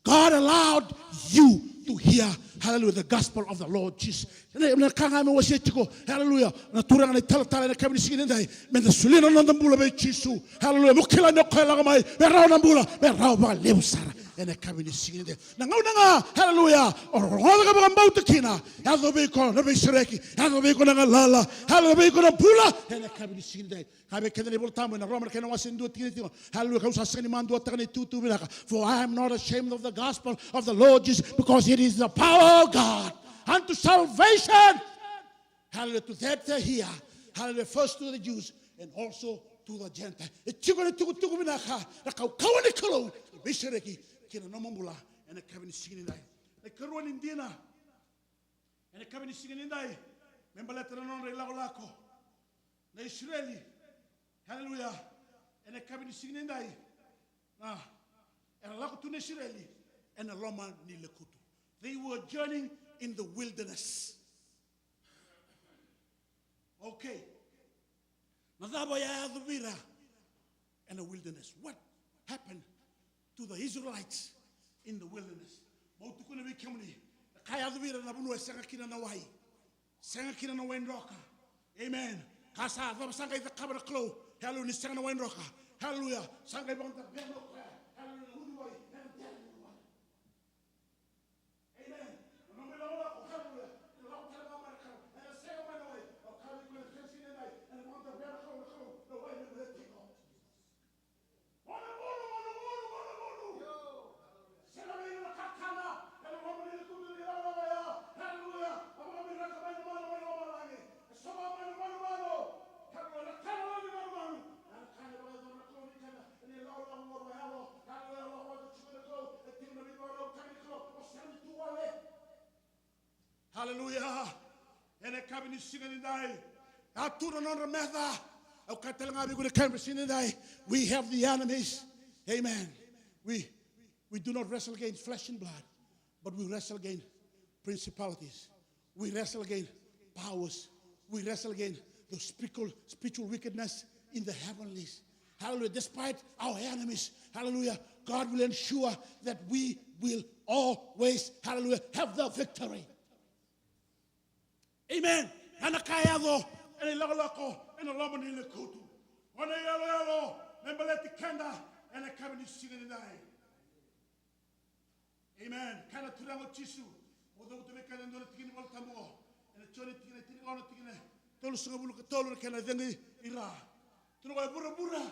God allowed you to hear, hallelujah, the gospel of the Lord Jesus. Na, na ka ga me wasea tiko, hallelujah, na Turaga na italatala ena yakavi ni siga nidai, meda solia na noda bula vei Jisu. Hallelujah. Mo kila ni o koya lako mai me rawa na bula, me rawa vakalevu sara ena yakavi ni siga nidai. Na gauna ga, hallelujah, o rogoca ka vakabauta kina, yaco vei iko na veisereki, yaco vei iko na galala, hallelujah, vei iko na bula ena yakavi ni siga nidai. Kaya vei keda na iVolatabu ena Roma na kena wase dua tikina tiko. Hallelujah. Kau sa sega ni maduataka na itutu vinaka. For I am not ashamed of the gospel of the Lord Jesus, because it is the power of God unto salvation. Hallelujah. To that that hear. Hallelujah. First to the Jews and also to the Gentile. E tiko na tukutuku vinaka, na kaukauwa ni Kalou, veisereki kina nomu bula ena yakavi ni siga nidai. Na ikarua ni dina ena yakavi ni siga nidai, me baleta na nodra ilakolako na Isireli. Haleluya. Ena yakavi ni siga nidai, na, era lako tu na Isireli ena loma ni lekutu. They were journeying in the wilderness. Okay. Na cava e a yaco vei ira ena wilderness? What happened to the Israelites in the wilderness? Meu tukuna vei kemuni, na ka e yaco vei ira na vanua e sega kina na wai. Sega kina na wai droka. Amen. Ka sa cava sa qai cakava na Kalou? Hallelujah, ni sega na wai droka. Hallelujah. Sa qai vakadavea na wai. Hallelujah. Amen. Na nomu ilakolako, hallelujah. Ni lako tale ga mai na Kalou. Ena sega mai na wai. Au kaya vei iko ena siga nidai, ena vakadavea na Kalou, na Kalou, na wai me vei tiko. Mo na gunu, mo na gunu, mo na gunu. Sega mai na kakana. Ena loma ni lekutu ni ilakolako ya. Hallelujah. A vakamiraka mai na mana mai lomalagi. E sova mai na manumanu. Hallelujah. Na kana mai na manumanu. Na kana e vakayacora na Kalou vei keda. Ena ilakolako qo vakayalo. Hallelujah. Lako vata tiko na Kalou. E tiko na veivakarau tani Kalou. O sega ni tu wale. Haleluya. Ena yakavi ni siga nidai, a tu na nodra meca. Au kaya tale ga vei iko na yakavi ni siga nidai, we have the enemies. Amen. We, we do not wrestle against flesh and blood, but we wrestle against principalities. We wrestle against powers. We wrestle against the spiritual, spiritual wickedness in the heavenlies. Hallelujah. Despite our enemies, hallelujah, God will ensure that we will always, hallelujah, have the victory. Amen. Ena ka yaco ena ilakolako ena loma ni lekutu. O na iyaloyalo me baleti keda ena yakavi ni siga nidai. Amen. Kaya na Turaga o Jisu, mo cavuta vei keda e dua na tikina ni Volatabu qo. Ena Joni tikina e tinikaono, tikina e tolusagavulu ka tolu, na kena cegu i ra. Tukuna o koya, vuravura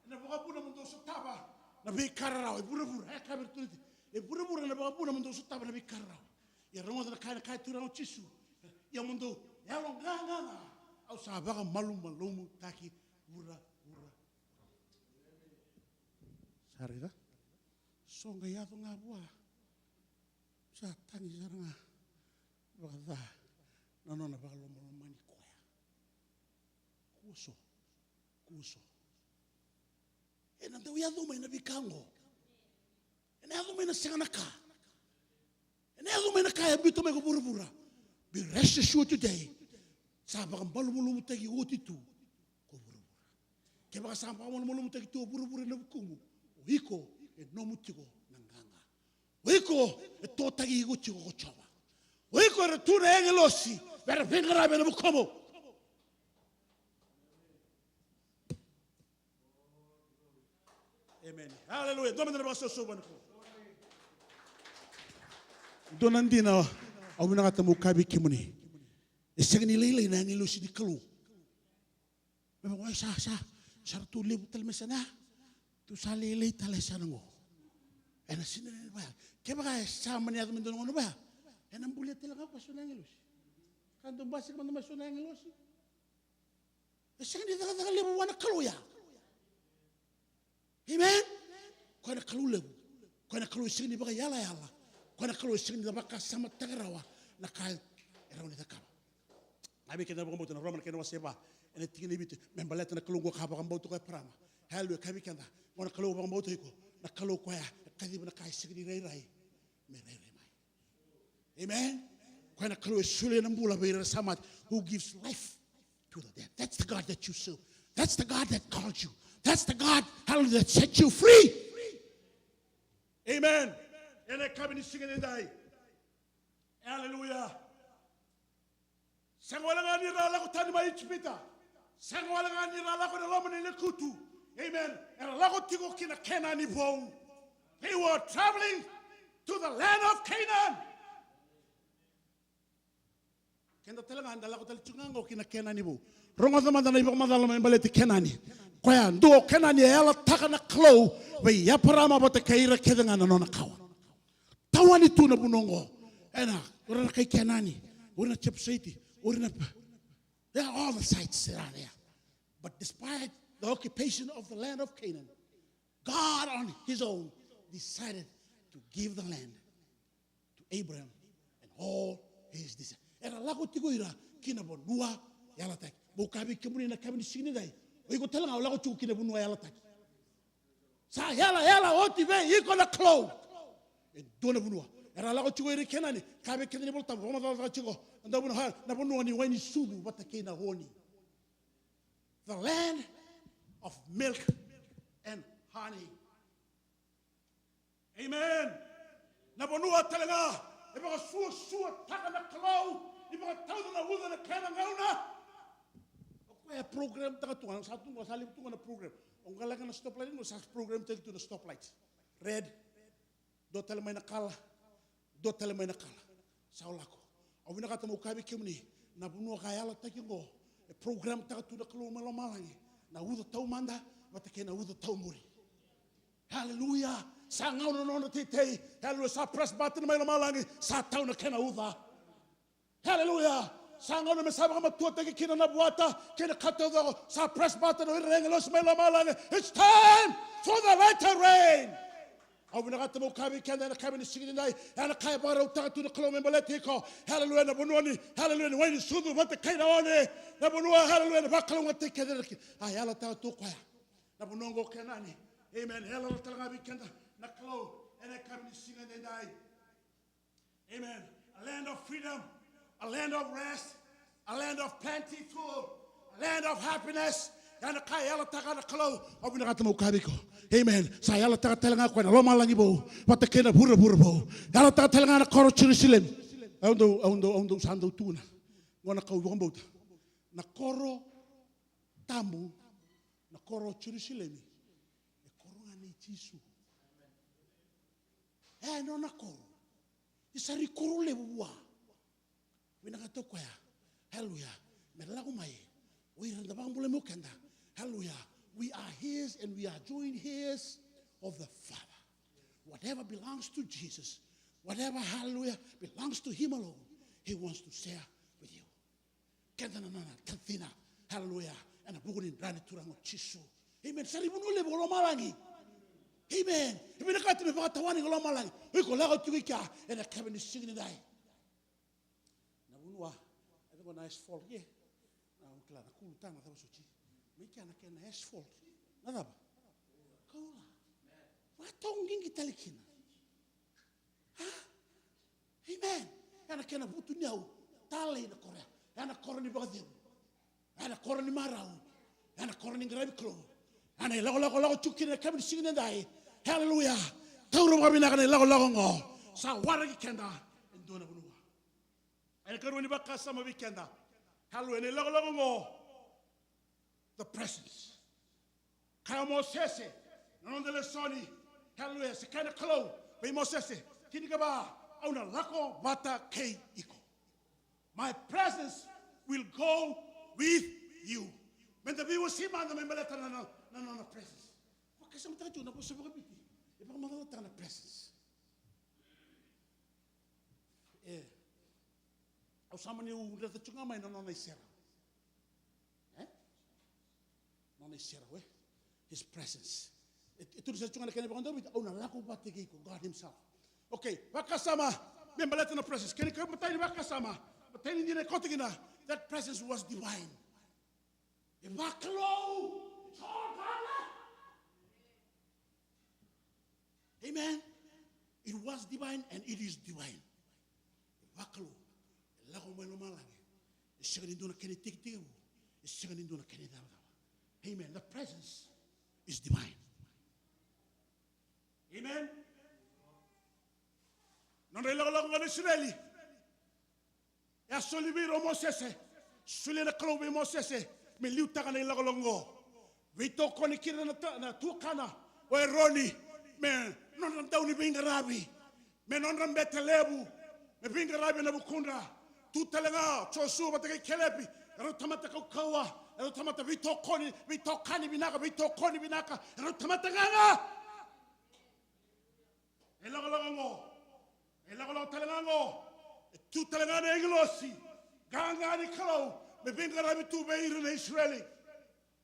Ena vakavuna mo dou sotava na veika rarawa e vuravura. E kaya vei iratou na tui, e vuravura ena vakavuna mo dou sotava na veika rarawa. Ia rogoca na ka ena kaya tu na Jisu. Ia mo dou yaloqaqa ga, au sa vakamalumalumutaki vuravura. Sa raica? So qai yaco ga vua. Sa tagi sara ga vakaca na nona vakalomalomani koya. Kua so, kua so. Ena dau yaco mai na veika oqo. Ena yaco mai na sega na ka. Ena yaco mai na ka e biuta mai ko vuravura. Be rest assured today. Sa vakamalumalumutaki oti tu ko vuravura. Kevaka sa vakamalumalumutaki tu o vuravura ena vukumu, o iko e nomu tiko na qaqa. O iko e totaki iko tiko ko Jiova. O iko era tu na agilosi me ra veiqaravi ena vukumu. Amen. Hallelujah. Dua mada na vakasausau vua nikua. Dua na dina au vinakata meu kaya vei kemuni. E sega ni lailai na agilosi ni Kalou. Me vaka, sa, sa, sa ratou levu tale mai sana. Tou sa lailai tale sana qo. Ena sega ni vaya. Kevaka e sa mani yaco me dua na gauna vaya, ena bulia tale ga ko so na agilosi. Ka dau basika mada mai so na agilosi. E sega ni cakacaka levu vua na Kalou ya. Amen. Koya na Kalou levu. Koya na Kalou e sega ni vakaiyalayala. Koya na Kalou e sega ni vakasamataka rawa na ka e rawa ni cakava. Kaya vei keda na vakabauta na Roma na kena wase va, ena tikina e vitu, me baleta na Kalou oqo ka vakabauta ko Eparama. Hallelujah, kaya vei keda, oqo na Kalou vakabauta iko, na Kalou koya e kaciva na ka e sega ni rairai me rairai mai. Amen. Koya na Kalou e solia na bula vei ira sa mate, who gives life to the dead. That's the God that you serve. That's the God that called you. That's the God, hallelujah, that set you free. Amen. Ena yakavi ni siga edaidai. Hallelujah. Sega wale ga ni ra lako tani mai Ijipita. Sega wale ga ni ra lako ena loma ni lekutu. Amen. Era lako tiko ki na Kenani vou. They were traveling to the land of Canaan. Keda tale ga eda lako tale tiko ga oqo ki na Kenani vou. Rogoca mada na ivakamacala me baleti Kenani. Koya dua o Kenani e yalataka na Kalou vei Eparama vata kei ira kece ga na nona kawa. Tawani tu na vanua oqo. Ena, o ira na kai Kenani, o ira na Jepusaiti, o ira na, there are all the sites that are there. But despite the occupation of the land of Canaan, God on his own decided to give the land to Abraham and all his descendants. Era lako tiko ira ki na vanua yalataki. Meu kaya vei kemuni na yakavi ni siga nidai, o iko tale ga o lako tiko ki na vanua yalataki. Sa yalayala oti vei iko na Kalou e dua na vanua. Era lako tiko ira i Kenani, kaya vei keda na iVolatabu, vakamacalataka tiko na dua vanua, na vanua ni wai ni sucu vata kei na oni. The land of milk and honey. Amen. Na vanua tale ga e vakasuasuataka na Kalou ni vakatauca na uca ena kena gauna. O koya e programtaka tu ga, sa tu ga, sa levu tu ga na program. O qai lako na stoplight, o sa programtaki tu na stoplight. Red, dua tale mai na kala, dua tale mai na kala. Sa o lako. Au vinakata meu kaya vei kemuni, na vanua ka yalataki oqo e programtaka tu na Kalou mai lomalagi, na uca taumada vata kei na uca taumuri. Hallelujah. Sa gauna na nona teitei. Hallelujah. Sa press button mai lomalagi, sa tau na kena uca. Hallelujah. Sa gauna me sa vakamatuataki kina na vuata kei na ka taucoko. Sa press button o ira na agilosi mai lomalagi. It's time for the latter rain. Au vinakata meu kaya vei keda ena yakavi ni siga nidai, ena ka e vakarautaka tu na Kalou me baleti iko. Hallelujah, na vanua ni, hallelujah, ni wai ni sucu vata kei na oni. Na vanua, hallelujah, na vakalougatataki kece na ki, a yalataka tu o koya. Na vanua oqo Kenani. Amen. Yalataka tale ga vei keda na Kalou ena yakavi ni siga nidai. Amen. A land of freedom, a land of rest, a land of plentiful, a land of happiness. Ya na ka e yalataka na Kalou. Au vinakata meu kaya vei iko. Amen. Sa yalataka tale ga o koya na lomalagi vou vata kei na vuravura vou. Yalataka tale ga na koro Jerusalemi. Au dau, au dau, au dau sa dau tukuna. Qo na ka au vakabauta. Na koro tabu, na koro Jerusalemi, e koro ga nei Jisu. E nona koro. E sa ri koro levu vua. Vinakata o koya. Hallelujah. Me lako mai o ira da vakabulai mai o keda. Hallelujah. We are his and we are joint heirs of the Father. Whatever belongs to Jesus, whatever, hallelujah, belongs to him alone, he wants to share with you. Keda na nona tacina, hallelujah, ena vuku ni dra ni Turaga o Jisu. Amen. Sa ri vunau levu ko lomalagi. Amen. E vinakati me vakatawani ko lomalagi. O iko lako tiko i kea ena kave ni siga ni dai. Na vanua e cava na asphalt ke? Na kila na kulu tana cava soti. Mai kea na kena asphalt. Na cava? Koula. Vakatau qiqi tale kina. A? Amen. Ena kena vutuniyau talei na koro ya. Ena koro ni vakacegu. Ena koro ni marau. Ena koro ni qaravi Kalou. Ena ilakolako lako tiko kina ena kave ni siga ni dai. Hallelujah. Taura vakavinaka na ilakolako oqo. Sa waraki keda e dua na vanua. Ena karua ni vakasama vei keda. Hallelujah. Ena ilakolako oqo. The presence. Kaya o Mosese, na noda lesoni, hallelujah, se kaya na Kalou vei Mosese, tinikava, au na lako vata kei iko. My presence will go with you. Meda veiwasei mada me baleta na, na, na, na presence. Vakasamataka tu na vosa vakaviti, e vakamacalataka na presence. E, au sa mani dreta tu ga mai na nona iserau. E? Nona iserau, e? His presence. E, e tukuni sara tu ga na kena vakadavita, au na lako vata kei iko, God himself. Okay, vakasama, me baleta na presence. Kena ikavitu ni vakasama, matai ni dina e koto kina, that presence was divine. E vakalou, e toro. Amen. It was divine and it is divine. E vakalou, e lako mai lomalagi. E sega ni dua na kena itekitekivu, e sega ni dua na kena icavacava. Amen. The presence is divine. Amen. Nodra ilakolako ga na Isireli. E a soli vei ira o Mosese, solia na Kalou vei Mosese me liutaka na ilakolako oqo. Veitokoni kina na, na tuakana o Eroni me nodra dau ni veiqaravi, me nodra bete levu, me veiqaravi ena vukudra. Tu tale ga o Josua vata kei Kelepi, erau tamata kaukauwa, erau tamata veitokoni, veitokani vinaka, veitokoni vinaka, erau tamata gaga. E lakolako oqo. E lakolako tale ga oqo. E tu tale ga na agilosi qaqa ni Kalou me veiqaravi tu vei ira na Isireli.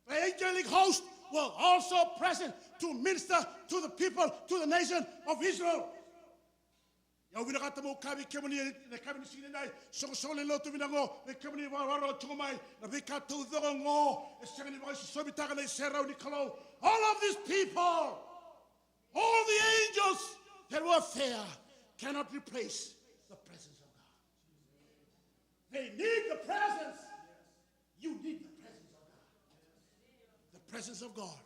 The angelic host were also present to minister to the people, to the nation of Israel. Ia au vinakata meu kaya vei kemuni ena yakavi ni siga nidai, soqosoqo lewe ni lotu vinaka oqo, vei kemuni vakarorogo tiko mai, na veika taucoko oqo e sega ni vakaisosomitaka na iserau ni Kalou. All of these people, all the angels that were there cannot replace the presence of God. They need the presence. You need the presence of God. The presence of God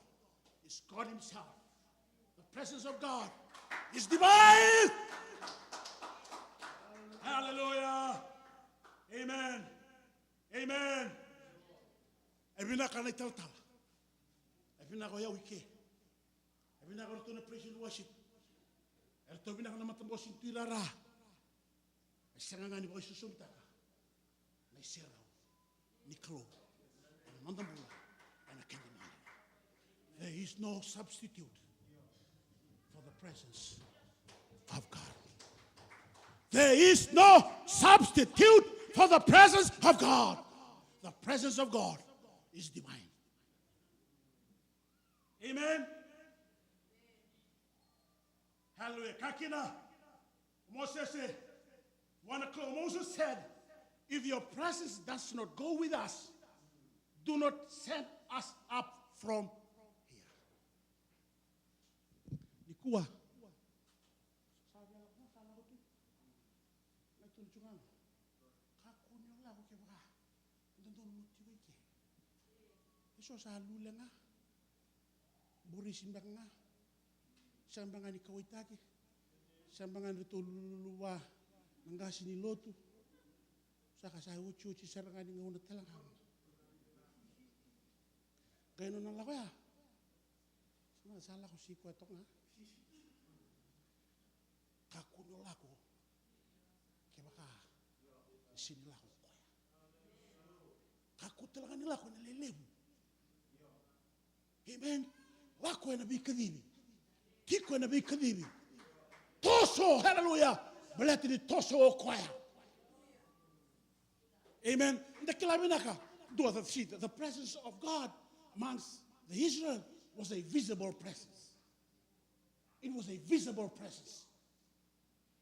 is God Himself. The presence of God is divine. Hallelujah. Amen. Amen. E vinaka na italatala. E vinaka o yau i ke. E vinaka o ratou na praise and worship. E ratou vinaka na matabose ni tuirara. E sega ga ni vakaisosomitaka na iserau ni Kalou ena noda bula, ena keda maliwa. There is no substitute for the presence of God. There is no substitute for the presence of God. The presence of God is divine. Amen. Hallelujah. Kaya kina o Mosese, vua na Kalou, Moses said, "If your presence does not go with us, do not send us up from here." Nikua. Sa via lako, sa lako tu. Qai tukuna tu ga. Kakua ni o lako kevaka e dodonu mo tiko i ke. Eso sa lule ga. Burisi beka ga. Sega beka ga ni kauwaitaki. Sega beka ga ni ratou lululu vua na qase ni lotu. Sa ka sa otioti sara ga ni gauna tale ga. Qai nona lako ya. Sa na sa lako si koya toka ga. Kakua ni o lako kevaka e sega ni lako ko koya. Kakua tale ga ni lako ena lelevu. Amen. Lako ena veikacivi. Tiko ena veikacivi. Toso, hallelujah. Baleta ni toso o koya. Amen. Da kila vinaka. Dua, the, see, the, the presence of God amongst the Israel was a visible presence. It was a visible presence.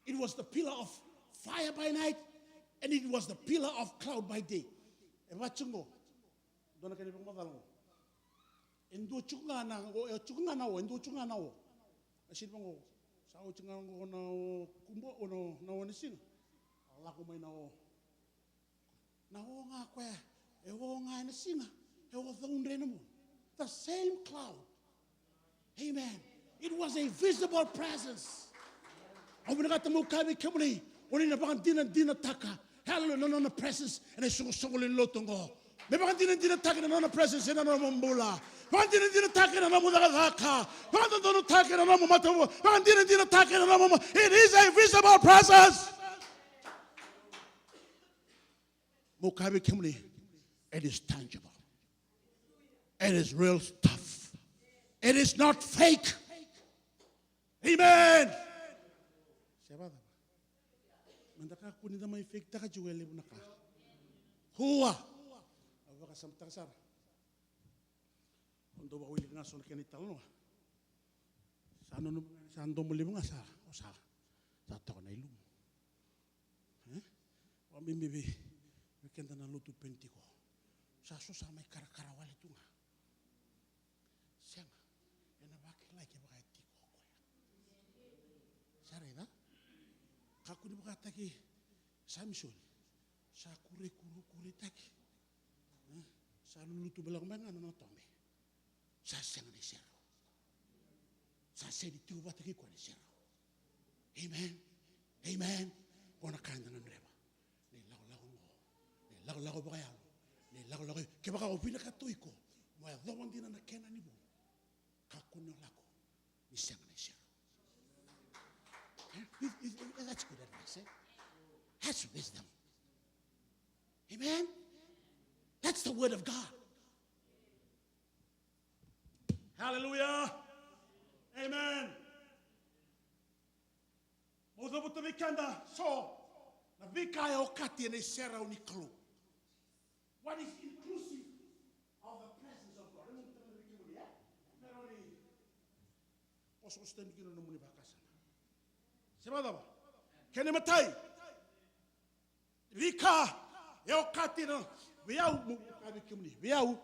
It was the pillar of fire by night, and it was the pillar of cloud by day. E vaka tiko qo, dua na kena ivakamacala qo. E dua tiko ga na o, e tiko ga na o, e dua tiko ga na o. E sega ni vaqo, sa oti ga qo na o kubo, o na, na o na siga. A lako mai na o. Na o ga koya, e o ga ena siga, e o caudre ena bogi. The same cloud. Amen. It was a visible presence. Au vinakata meu kaya vei kemuni, o ni na vakadinadinataka, hallelujah, na nona presence ena isoqosoqo lewe ni lotu oqo. Me vakadinadinataka na nona presence ena nomu bula. Vakadinadinataka ena nomu cakacaka. Vakadodonutaka ena nomu matavuvale. Vakadinadinataka ena nomu ma-, it is a visible presence. Meu kaya vei kemuni, it is tangible. It is real stuff. It is not fake. Amen. Se vacava? Meda kakua ni da mai fake taka tiko e levu na ka. Hua. Au vakasamataka sara. Au dau vakawilika ga so na kena italanoa. Sa nanuma ga ni sa domo levu ga sara, o sara. Sa toka na ilumu. E? Vakabibi vei, vei keda na lotu Penitiko. Sa so sa mai karakara wale tu ga. Sega, ena vakilai kevaka e tiko o koya. Sa raica? Kakua ni vakataki Samisoni. Sa kure, kure, kuretaki. E? Sa lulutu me lako mai ga na nona tobe. Sa sega na iserau. Sa sega ni tiko vata kei koya na iserau. Amen. Amen. Qo na ka eda gadreva. Na ilakolako qo. Na ilakolako vakayalo. Na ilakolako, kevaka o vinakata o iko mo yacova dina na kena ni vuli, kakua ni o lako ni sega na iserau. Eh, if, if, if, that's good advice, eh? That's wisdom. Amen. That's the word of God. Hallelujah. Amen. Mo cavuta vei keda so na veika e okati ena iserau ni Kalou. What is inclusive of the presence of God? Mo cavuta vei kemuni, e? Mo ni osooso tani kina na nomuni vakasama. Se vacava? Kena imatai. Veika e okati na, vei au, mo kaya vei kemuni, vei au,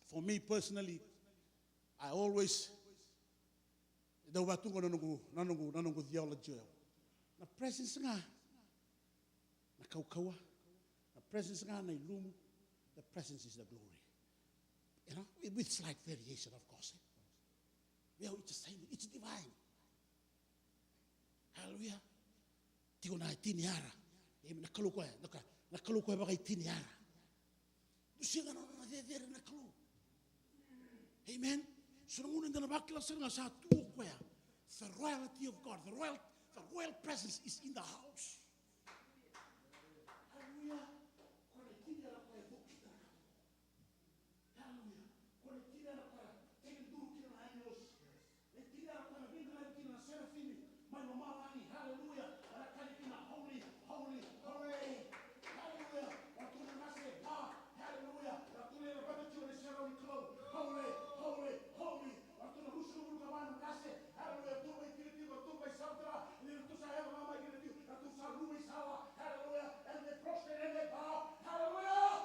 for me personally, I always, dau vaka tu qo na noqu, na noqu, na noqu theology. Na presence ga na kaukauwa, na presence ga na ilumu, the presence is the glory. You know, with, with slight variation, of course, eh? Vei au, it's the same, it's divine. Hallelujah. Tiko na tini yara. Amen. Na Kalou koya, na ka, na Kalou koya vakaitini yara. Dusia ga na nona cecere na Kalou. Amen. So na gauna eda na vakila sara ga sa tu o koya. The royalty of God, the royal, the royal presence is in the house. Hallelujah. Ko na tini yara koya e vukitaka. Hallelujah. Ko na tini yara koya e tekiduru kina na agilosi. Na tini yara koya e veiqaravi kina na serafimi mai lomalagi. Hallelujah. Era kaya kina, holy, holy, holy. Hallelujah. Ratou na qase e ba. Hallelujah. Ratou na vata tiko na iserau ni Kalou. Holy, holy, holy. Ratou na ruasagavulu ka va na qase. Hallelujah. Ratou mai tiko, ratou mai sautara. Ni ratou sa yaco ga mai kina tiko, ratou sa luve sala. Hallelujah. And they prostrate and they bow. Hallelujah.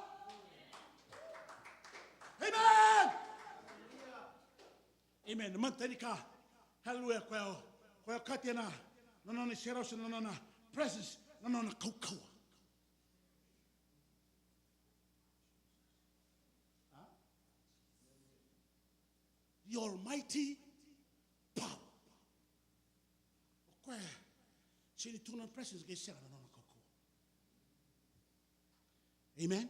Amen. Amen. Matai ni ka. Hallelujah. Koya, koya okati ena, na nona iserau se na nona presence, na nona kaukauwa. A? The almighty power. O koya, se ni tu na presence, qai sega na nona kaukauwa. Amen.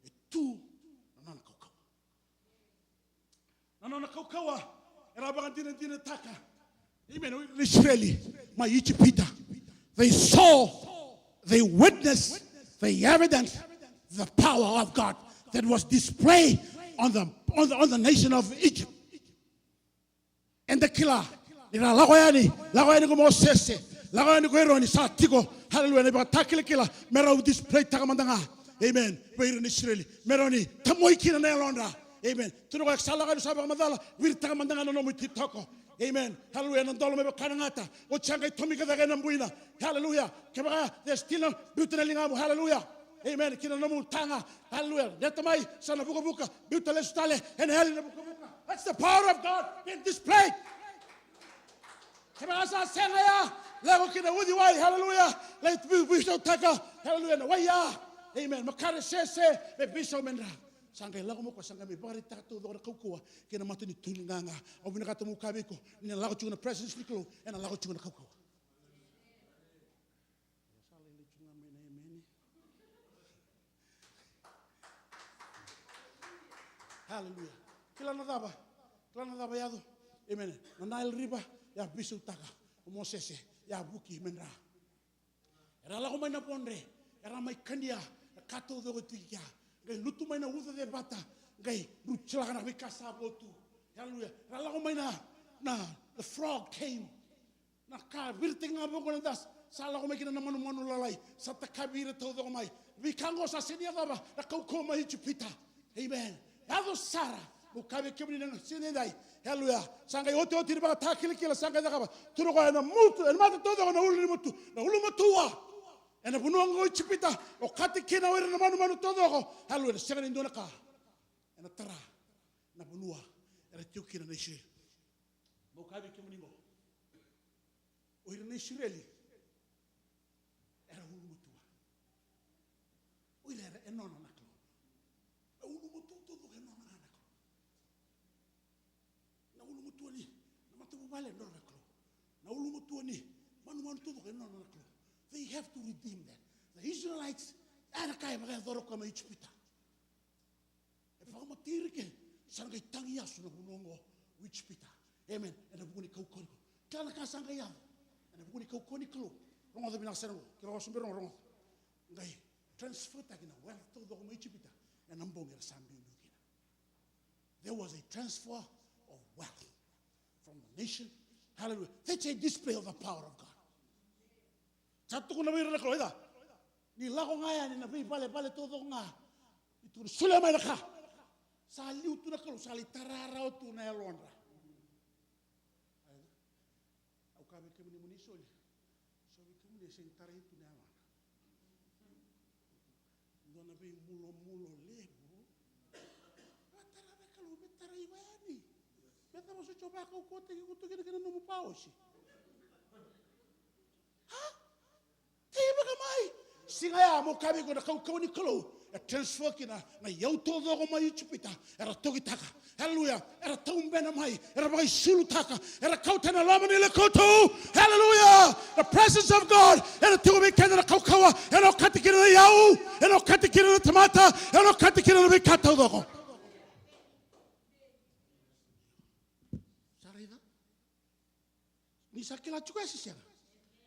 E tu na nona kaukauwa. Na nona kaukauwa, era vakadinadinataka. Amen. O Isireli mai Ijipita. They saw, they witnessed the evidence, the power of God that was displayed on the, on the, on the nation of Egypt. Eda kila ni ra lako yani, lako yani ko Mosese, lako yani ko Eroni, sa tiko, haleluya, na ivakatakilakila me rau display taka mada ga. Amen. Vei ira na Isireli me rau ni tamoi kina na yalodra. Amen. Tukuna o koya, sa lako yani, sa vakamacala, viritaka mada ga na nomu ititoko. Amen. Haleluya. Na dolo me vaka na gata. Oti sa qai tomika cake na buina. Haleluya. Kevaka there's still na, biuta na ligamu. Haleluya. Amen. Kina nomu taga. Haleluya. Reta mai, sa na vukavuka. Biuta lesu tale. Ena yali na vukavuka. That's the power of God being displayed. Kevaka sa sega ya, lako kina uciwai. Haleluya. Lai vi-, veisautaka. Haleluya. Na wai ya. Amen. Makare sese. Me veisau me dra. Sa qai lako mai o koya, sa qai mai vakaraitaka taucoko na kaukauwa kei na matanitu ni gaga. Au vinakata meu kaya vei iko, ni na lako tiko na presence ni Kalou, ena lako tiko na kaukauwa. Sa lailai tu ga mai na emeni. Haleluya. Kila na cava? Kila na cava yaco? Amen. Na Nile River, ya veisautaka o Mosese, ya vuki me dra. Era lako mai na vodre, era mai kania na ka taucoko e tu i kea. Qai lutu mai na uca cevata, qai rutilaka na veika sa vo tu. Haleluya. Era lako mai na, na, the frog came. Na ka viritaki ga vaqo na dust, sa lako mai kina na manumanu lalai, sa takavi ira taucoko mai. Veika oqo sa sega ni yacova na kaukauwa mai Ijipita. Amen. Yaco sara. Meu kaya vei kemuni na siga edaidai. Haleluya. Sa qai otioti ni vakatakilakila, sa qai cakava. Tukuna o koya, ena mutu, ena mata taucoko na ulu ni mutu, na ulumatua. Ena vanua oqo o Ijipita, okati kina o ira na manumanu taucoko. Haleluya. Ena sega ni dua na ka ena tara na vanua era tiko kina na Isireli. Meu kaya vei kemuni oqo. O ira na Isireli era ulumatua. O ira era e nona na Kalou. Na ulumatua taucoko e nona ga na Kalou. Na ulumatua ni, na matavuvale e nona na Kalou. Na ulumatua ni manumanu taucoko e nona na Kalou. They have to redeem that. The Israelites, era kaya vakayacora o koya mai Ijipita. E vakamatei ira ke, sa na qai tagi yaso na vanua oqo o Ijipita. Amen. Ena vuku ni kaukauwa ni Kalou. Kila na ka sa qai yaco. Ena vuku ni kaukauwa ni Kalou. Rogoca vinaka sara oqo. Kevaka o sa bera rogoca. Qai transfer taki na wealth taucoko mai Ijipita. Ena bogi era sa biubiu kina. There was a transfer of wealth from the nation. Hallelujah. That's a display of the power of God. Sa tukuna vei ira na Kalou, e ca. Ni lako ga yani na veivalevale taucoko ga. Ni tukuna solia mai na ka. Sa liu tu na Kalou, sa lai tara rawa tu na yalodra. Au kaya vei kemuni mo ni soli. So vei kemuni e sega ni tarai tu na yalona. Dua na veimulomulo levu. Vakatara na Kalou me tarai va yani. Me cava soti o vakaukauwataki iko tu kina kei na nomu paosi? A? Teivaka mai. Siga ya mo kaya vei iko na kaukauwa ni Kalou. E transfer kina na iyau taucoko mai Ijipita. Era tokitaka. Hallelujah. Era taubena mai. Era vakaisulutaka. Era kauta na loma ni lekutu. Hallelujah. The presence of God. Era tiko vei keda na kaukauwa. Era okati kina na iyau. Era okati kina na tamata. Era okati kina na veika taucoko. Sa raica? Ni sa kila tiko ya se sega.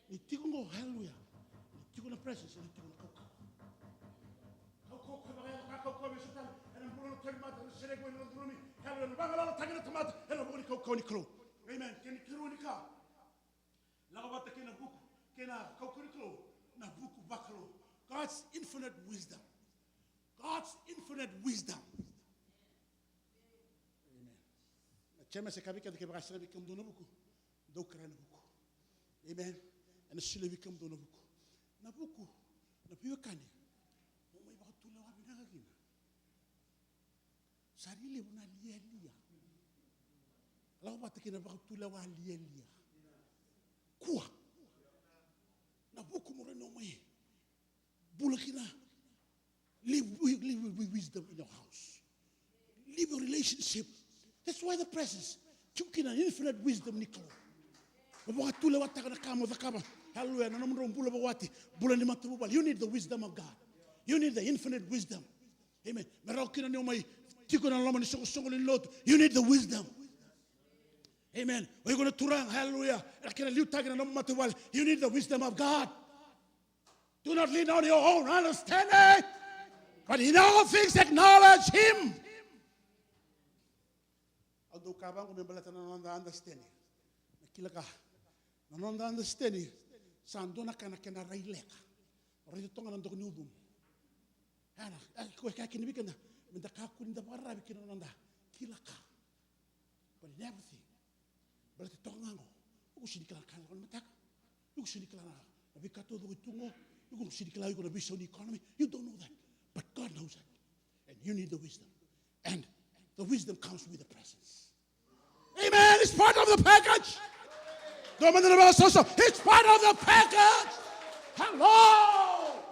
Ni tiko qo, hallelujah. Ni tiko na presence, ni tiko na kaukauwa. Kaukauwa, kaukauwa, kaukauwa, me sotava. Ena bula na tauvimate, ena sereki, ena curumi. Hallelujah, ena vagalalataki na tamata. Ena vuku ni kaukauwa ni Kalou. Amen. Kena ikarua ni ka. Lako vata kei na vuku. Kei na kaukauwa ni Kalou. Na vuku vakalou. God's infinite wisdom. God's infinite wisdom. Amen. Na James e kaya vei keda, kevaka e sega vei kemudou na vuku, dou kerea na vuku. Amen. Ena solia vei kemudou na vuku. Na vuku, na veiwekani, mo mai vakatulewa vinaka kina. Sa ri levu na lialia. Lako vata kei na vakatulewa lialia. Kua. Na vuku mo rawa ni o mai bula kina. Live, wi- live with wisdom in your house. Live your relationship. That's why the presence. Tiko kina infinite wisdom ni Kalou. Mo vakatulewataka na ka mo cakava. Hallelujah. Na nomudrau bula vakawati. Bula ni matavuvale. You need the wisdom of God. You need the infinite wisdom. Amen. Me rawa kina ni o mai tiko na loma ni soqosoqo ni lotu. You need the wisdom. Amen. O iko na turaga. Hallelujah. Era kena liutaki na nomu matavuvale. You need the wisdom of God. Do not lean on your own understanding, but in all things acknowledge Him. Ka vaqo me baleta na noda understanding. Na kila ka. Na noda understanding. Sa dua na ka na kena rai leka. Raica toka ga na doko ni ucumu. Ana, a, ko e kaya kina vei keda. Me da kakua ni da vakararavi kina noda kila ka. But in everything. Baleta toka ga qo. Iko sega ni kila na ka na lako ni mataka. Iko sega ni kila na, na veika taucoko e tu qo. Iko sega ni kila iko na veisau ni economy. You don't know that. But God knows that. And you need the wisdom. And the wisdom comes with the presence. Amen. It's part of the package. Don't mind the so so. It's part of the package. Hello.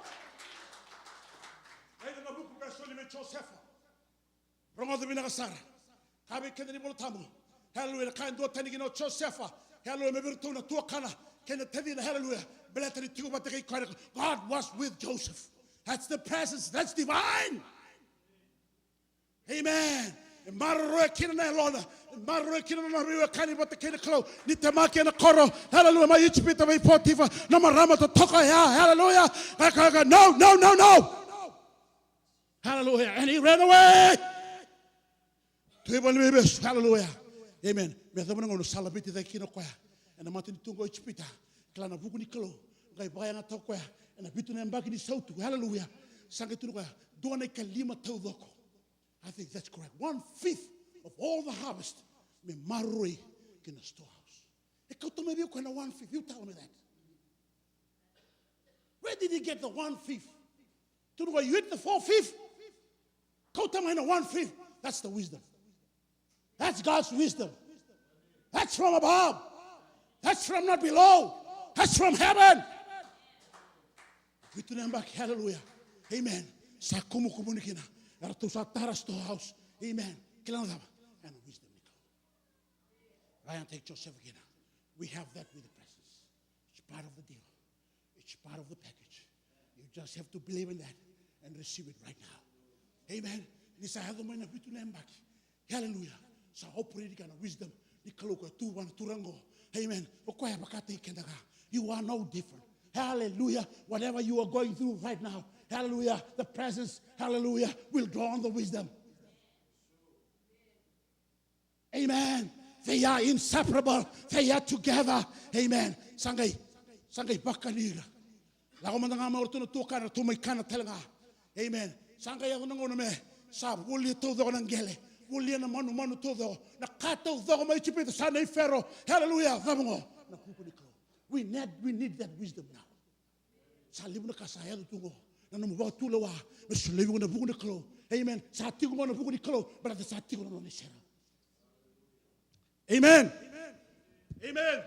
Raica na vuku ka soli vei Josefa. Rogoca vinaka sara. Ka vei keda ni Vola Tabu. Hallelujah. Ka e duatani kina o Josefa. Hallelujah. Me vei iratou na tuakana kei na tacina. Hallelujah. Baleta ni tiko vata kei koya. God was with Joseph. That's the presence. That's divine. Amen. E maroroya kina na yalona. E maroroya kina na nona veiwekani vata kei na Kalou. Ni temaki ena koro. Hallelujah. Mai Ijipita vei Potifa. Na marama totoka ya. Hallelujah. Ka, ka, ka. No, no, no, no. Hallelujah. And he ran away. Tu e vale ni veivesu. Hallelujah. Amen. Me yacova na gauna sa laveti cake kina o koya ena matanitu qo o Ijipita. Kila na vuku ni Kalou. Qai vakayagataka o koya ena vitu na yabaki ni sautu. Hallelujah. Sa qai tukuna o koya, dua na ikalima taucoko. I think that's correct. One fifth of all the harvest me maroroi ki na storehouse. E kauta mai vei koya na one fifth. You tell me that. Where did he get the one fifth? Tukuna o koya, you eat the four fifth. Kauta mai na one fifth. That's the wisdom. That's God's wisdom. That's from above. That's from not below. That's from heaven. Vitu na yabaki, hallelujah. Amen. Sa kumukumuni kina. Eratou sa tara storehouse. Amen. Kila na cava? Ena wisdom ni Kalou. Ryan, take Joseph kina. We have that with the presence. It's part of the deal. It's part of the package. You just have to believe in that and receive it right now. Amen. Ni sa yaco mai na vitu na yabaki. Hallelujah. Sa operate ka na wisdom ni Kalou ko tu vua na turaga qo. Amen. O koya e vakataki keda ga. You are no different. Hallelujah. Whatever you are going through right now, hallelujah, the presence, hallelujah, will draw on the wisdom. Amen. They are inseparable. They are together. Amen. Sa qai, sa qai vakani ira. Lako mada ga mai o ratou na tuakana, ratou mai kana tale ga. Amen. Sa qai yaco na gauna me sa volia taucoko na qele, volia na manumanu taucoko, na ka taucoko mai Ijipita sa nei Fero. Hallelujah. Cava qo? Na vuku ni Kalou. We need, we need that wisdom now. Sa levu na ka sa yaco tu qo. Na nomu vakatulewa me solia vei iko na vuku ni Kalou. Amen. Sa tiko qo na vuku ni Kalou baleta sa tiko na nona iserau. Amen. Amen.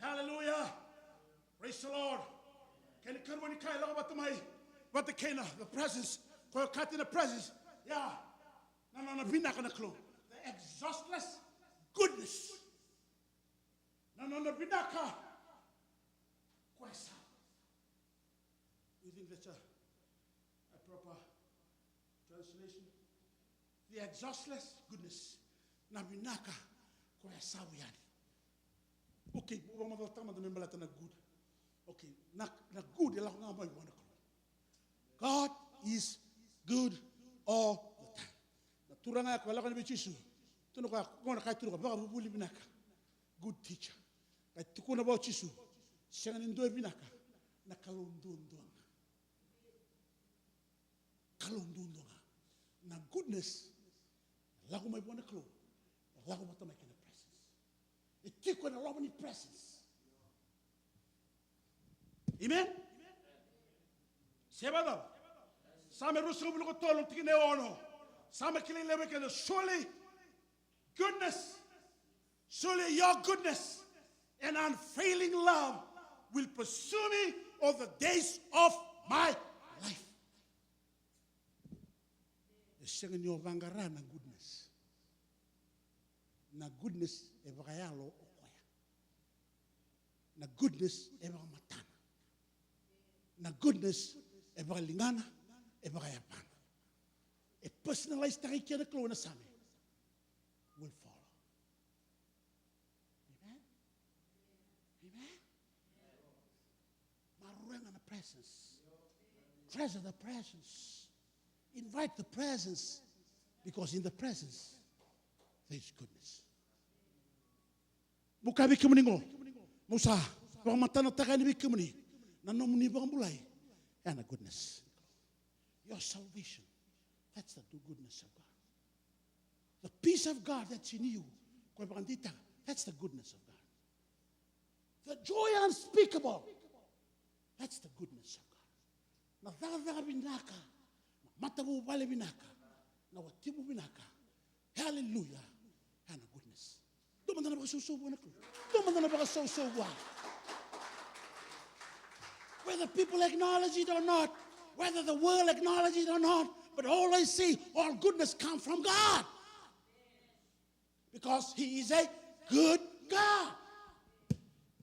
Hallelujah. Praise the Lord. Kena ikarua ni ka e lako vata mai vata kei na the presence. Ko e kati na presence. Ya. Na nona vinaka na Kalou. The exhaustless goodness. Na nona vinaka. Ko e sa. You think that's a, a proper translation? The exhaustless goodness. Na vinaka ko e sa yani. Okay, mo vakamacalataka mada me baleta na good. Okay, na, na good e lako ga mai vua na Kalou. God is good all the time. Na turaga ya ko e lako yani vei Jisu. Tukuna o koya, ko na kai turaga, vakavuvuli vinaka. Good teacher. Qai tukuna vua o Jisu, sega ni dua e vinaka, na Kalou duadua ga. Kalou duadua ga. Na goodness, lako mai vua na Kalou, lako vata mai kei na presence. E tiko ena loma ni presence. Amen? Se vacava? Same ruasagavulu ka tolu, tikina e ono. Same kilai levu kece, surely goodness, surely your goodness and unfailing love will pursue me all the days of my life. E sega ni o vaqara na goodness. Na goodness e vakayalo o koya. Na goodness e vakamatana. Na goodness e vakaligana, e vakayavana. E personalize taka i kea na Kalou ena Same. Will follow. Amen. Amen. Maroroya ga na presence. Treasure the presence. Invite the presence. Because in the presence, There is goodness. Meu kaya vei kemuni qo, meu sa vakamatanataka yani vei kemuni, na nomuni vakabulai ena goodness. Your salvation, that's the do-, goodness of God. The peace of God that's in you, ko e vakadeitaka, that's the goodness of God. The joy unspeakable, that's the goodness of God. Na cakacaka vinaka, na matavuvale vinaka, na watimu vinaka. Hallelujah. And a goodness. Dua mada na vakasausau vua na Kalou. Dua mada na vakasausau vua. Whether people acknowledge it or not, whether the world acknowledge it or not, but always see all goodness come from God. Because he is a good God.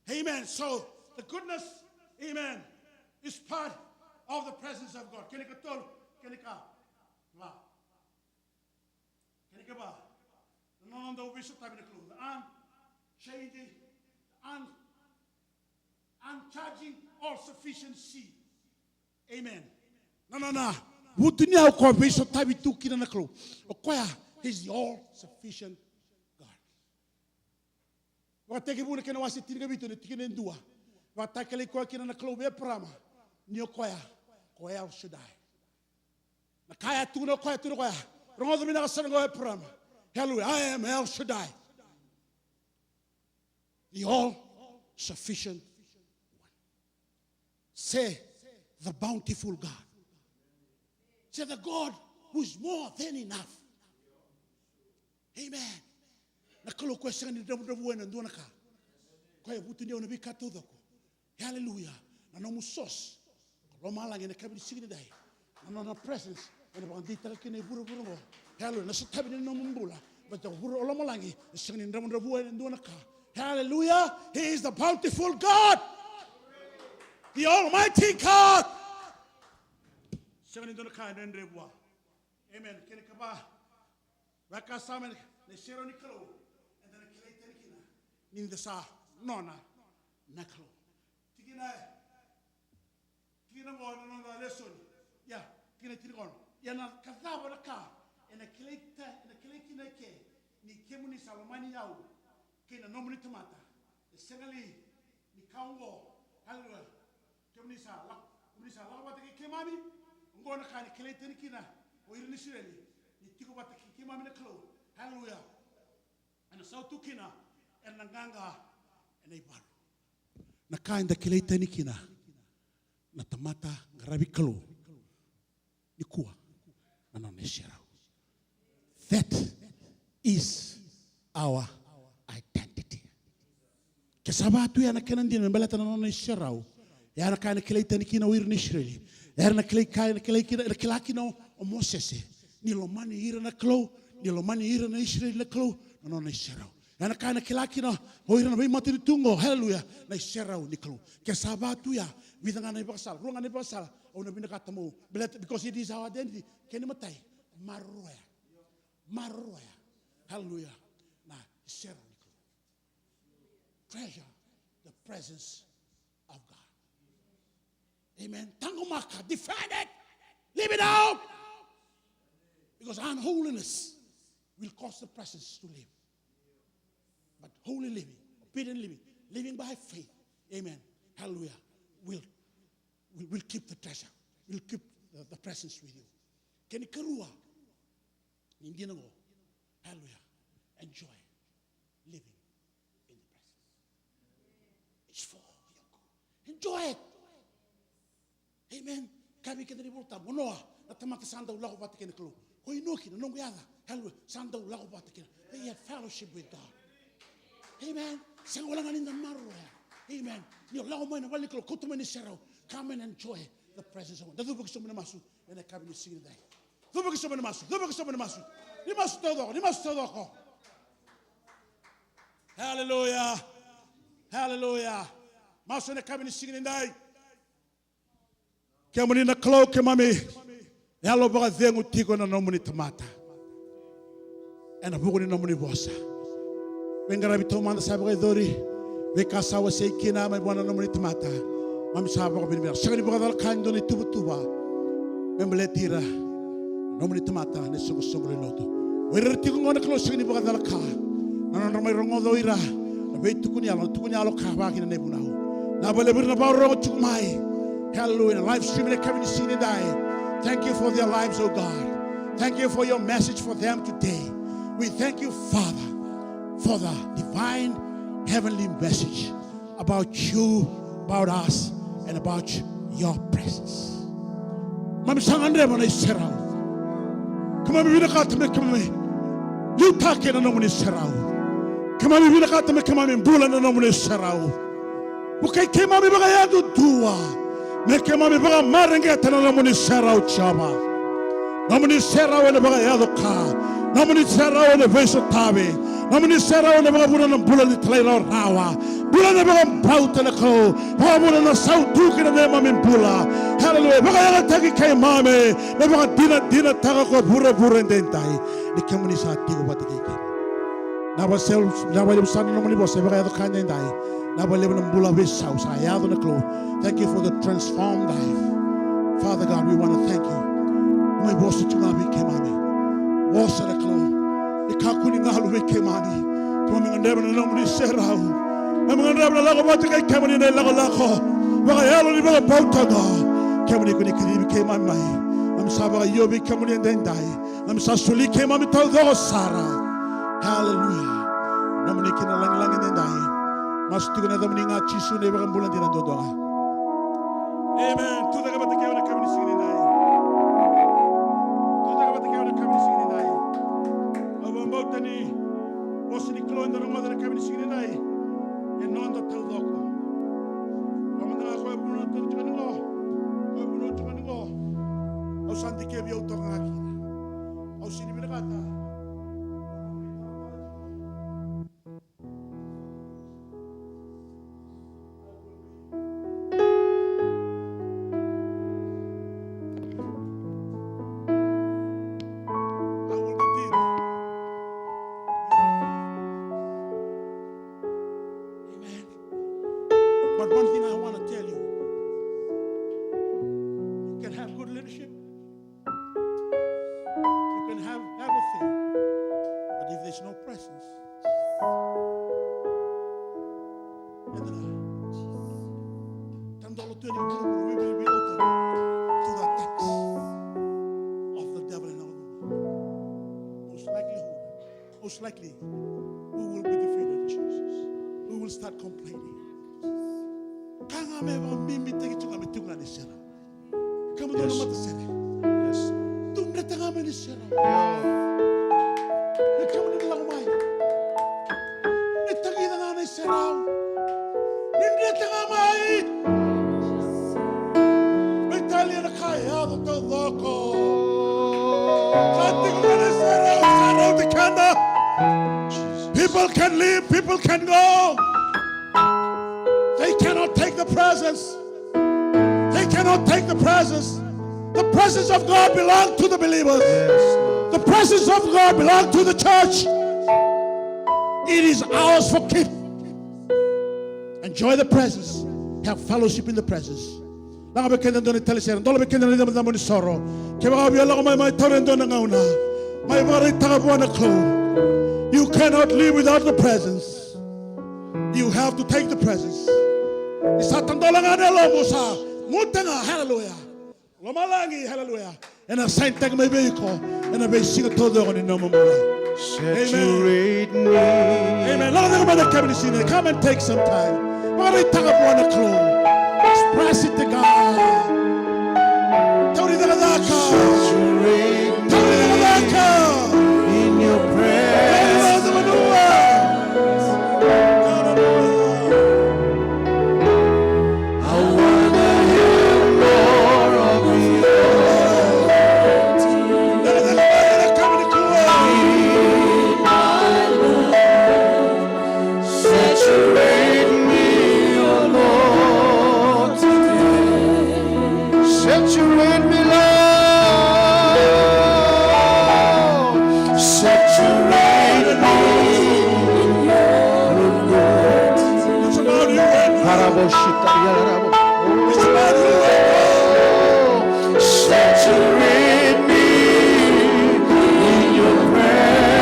Amen. So the goodness, amen, is part of the presence of God. Kena ikatolu, kena ikava. Kena ikava. Na nona dau veisotavi na Kalou. The unchanging, the un-, uncharging all sufficiency. Amen. Na nona vutuniyau ko veisotavi tu kina na Kalou. O koya, he's the all sufficient God. Vakatekivu na kena wase tinikavitu na tikina e dua. Vakatakilai koya kina na Kalou vei Eparama ni o koya ko El Shaddai. Na ka e tukuna o koya, tukuna o koya. Rogoca vinaka sara ga o Eparama. Hallelujah. I am El Shaddai. The all sufficient one. Say the bountiful God. Say the God who is more than enough. Amen. Na Kalou koya sega ni dravudravua ena dua na ka. Koya e vutuniyau na veika taucoko. Hallelujah. Na nomu source. Ko lomalagi ena yakavi ni siga nidai. Na nona presence ena vakadeitaka kina e vuravura oqo. Hallelujah. Na sotavi ni nomu bula. Baleta o vuravura, o lomalagi e sega ni dravudravua ena dua na ka. Hallelujah. He is the bountiful God. The Almighty God. Sega ni dua na ka e dredre vua. Amen. Kena ikava. Vakasama na iserau ni Kalou, eda na kilai tani kina ni da sa nona na Kalou. Tikina, tikina qo na noda lesoni. Ia, tikina tinikaono. Ia na ka cava na ka ena kilai ta-, ena kilai kina eke ni kemuni sa lomani au kei na nomuni tamata? E sega li ni ka oqo, haleluya, kemuni sa lako, kemuni sa lako vata kei keimami? Oqo na ka ena kilai tani kina o ira na Isireli ni tiko vata kei keimami na Kalou. Haleluya. Ena sautu kina ena qaqa ena ivalu. Na ka eda kilai tani kina na tamata qaravi Kalou nikua, na nona iserau. That is our identity. Ke sa va tu ya na kena dina me baleta na nona iserau, ya na ka ena kilai tani kina o ira na Isireli. Era na kilai ka, ena kilai kina, ena kila kina o, o Mosese ni lomani ira na Kalou, ni lomani ira na Isireli na Kalou, na nona iserau. Ena ka ena kila kina o ira na veimatanitu oqo, haleluya, na iserau ni Kalou. Ke sa va tu ya, vica ga na ivakasala, rua ga na ivakasala au na vinakata meu baleta, because it is our identity. Kena imatai, maroroya. Maroroya. Haleluya. Na iserau ni Kalou. Treasure the presence of God. Amen. Taqomaka, defend it, live it out. Because unholiness will cause the presence to leave. But holy living, obedient living, living by faith, amen, hallelujah, will, will, will keep the treasure, will keep the, the presence with you. Kena ikarua ni dina qo, hallelujah, enjoy living in the presence. It's for your good. Enjoy it. Amen. Kaya vei keda na iVolatabu, o Noa, na tamata sa dau lako vata kei na Kalou. Ko Inoki, na noqu yaca, hallelujah, sa dau lako vata kei na. They had fellowship with God. Amen. Sega wale ga ni da maroroya. Amen. Ni o lako mai na vale ni Kalou, kauta mai na iserau. Come and enjoy the presence of God. Da cuva ki sobu na masu ena yakavi ni siga nidai. Cuva ki sobu na masu, cuva ki sobu na masu. Ni masu taucoko, ni masu taucoko. Hallelujah. Hallelujah. Masu ena yakavi ni siga nidai. Kemuni na Kalou, keimami yalo vakacegu tiko na nomuni tamata ena vuku ni nomuni vosa. Veiqaravi taumada sa vakayacori, veika sa wasei kina mai vua na nomuni tamata, mami sa vakavinavinaka. Sega ni vakacalaka e dua na ituvatuva me baleti ira na nomuni tamata na isoqosoqo lewe ni lotu. O ira era tiko qo na Kalou sega ni vakacalaka na nodra mai rogoca o ira na veitukuni yalo, na tukuni yalo ka vaka kina na ivunau. Vinaka vakalevu o ira na vakarorogo tiko mai. Hallelujah. Na live stream ena yakavi ni siga nidai. Thank you for their lives, oh God. Thank you for your message for them today. We thank you, Father, for the divine heavenly message about you, about us, and about your presence. Keimami sa gadreva na iserau. Keimami vinakata me keimami liutaka na nomuni serau. Keimami vinakata me keimami bula na nomuni serau. Vukei keimami vakayadudua me keimami vakamareqeta na nomuni serau, Jiova. Nomuni serau ena vakayaco ka. Nomuni serau ena veisotavi. Nomuni serau ena vakavuna na bula ni talairawarawa. Bula ni vakabauta, na Kalou. Vakavuna na sautu ki na neimami bula. Hallelujah. Vakayagataki keimami me vakadinadinataka ko vuravura edaidai ni kemuni sa tiko vata kei keimami. Vinaka vakalevu, vinaka vakalevu sara na nomuni vosa e vakayaco ka edaidai. Vinaka vakalevu na bula veisau sa yaco, na Kalou. Thank you for the transformed life. Father God, we want to thank you. Mai vosa tu ga vei keimami. Vosa, na Kalou. E kakua ni galu vei keimami. Keimami gadreva na nomuni serau. Keimami gadreva na lako vata kei kemuni ena ilakolako vakayalo ni vakabauta. Kemuni ko ni kacivi keimami mai. Keimami sa vakaio vei kemuni edaidai. Keimami sa soli keimami taucoko sara. Hallelujah. Nomuni kina lagilagi edaidai. Masu tiko ena yacamuni ga, Jisu, na iVakabula dina duadua ga. Amen. Tucake vata kei au ena yakavi ni siga nidai. Tucake vata kei au ena yakavi ni siga nidai. Au vakabauta ni vosa ni Kalou eda rogoca ena yakavi ni siga nidai e noda taucoko. Au mada ga koya vunau tiko ni qo. Koya vunau tiko ni qo. Au sa dikevi au toka ga kina. Au sega ni vinakata. I will be dead. Amen. But one thing I want to tell you, you can have good leadership, you can have everything, but if there's no presence, and, uh, tadola tu yani, we will be open to the attacks of the devil and our Lord. Most likelihood, most likely, we will be defeated, Jesus. We will start complaining. Ka ga me vakabibitaki tu ga me tu ga ni sera. Kemudou na matasere. Yes. Dou dreta ga mai ni serau. Ni kemuni na lako mai, ni tagica ga na iserau. Ni dreta ga mai. Veitalia na ka e yaco taucoko. Ka tiko ga na iserau, sa rauti keda. People can leave, people can go. They cannot take the presence. They cannot take the presence. The presence of God belongs to the believers. Yes, Lord. The presence of God belongs to the church. It is ours for keep. Enjoy the presence. Have fellowship in the presence. Laga vei keda e dua na italesere, dola vei keda na icabocabo ni soro. Kevaka o via lako mai, mai taura e dua na gauna. Mai vakaraitaka vua na Kalou. You cannot live without the presence. You have to take the presence. Ni sa tadola ga na yalomu, sa guta ga, hallelujah. Lomalagi, hallelujah. Ena sainitaki mai vei iko ena veisiga taucoko ni nomu bula. Amen. Saturate me. Amen. Lako cake mai na kevini sine. Come and take some time. Vakaraitaka vua na Kalou. Express it to God. Tauri cakacaka. Saturate me. Tauri cakacaka. In your presence. Tauri cakacaka. Hallelujah. I wanna have more of you. Saturate me, oh Lord, today. Saturate me, Lord. Saturate me, oh Lord. It's about you, Lord. It's about you, Lord. Saturate me in your presence.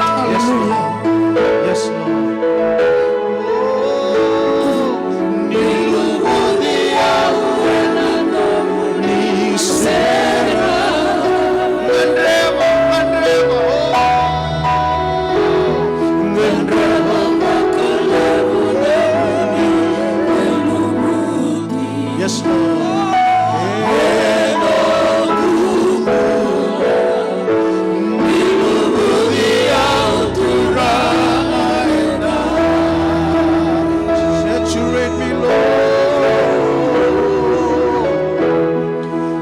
Hallelujah. Yes, Lord. Yes, Lord. Saturate me, Lord.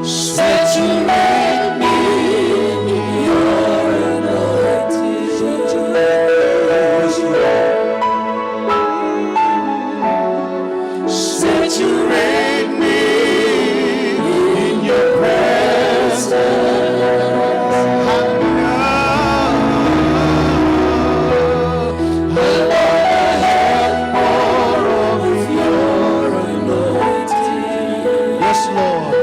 Saturate me in your anointing. Saturate me in your presence. Hallelujah. I wanna have more of your anointing. Yes, Lord.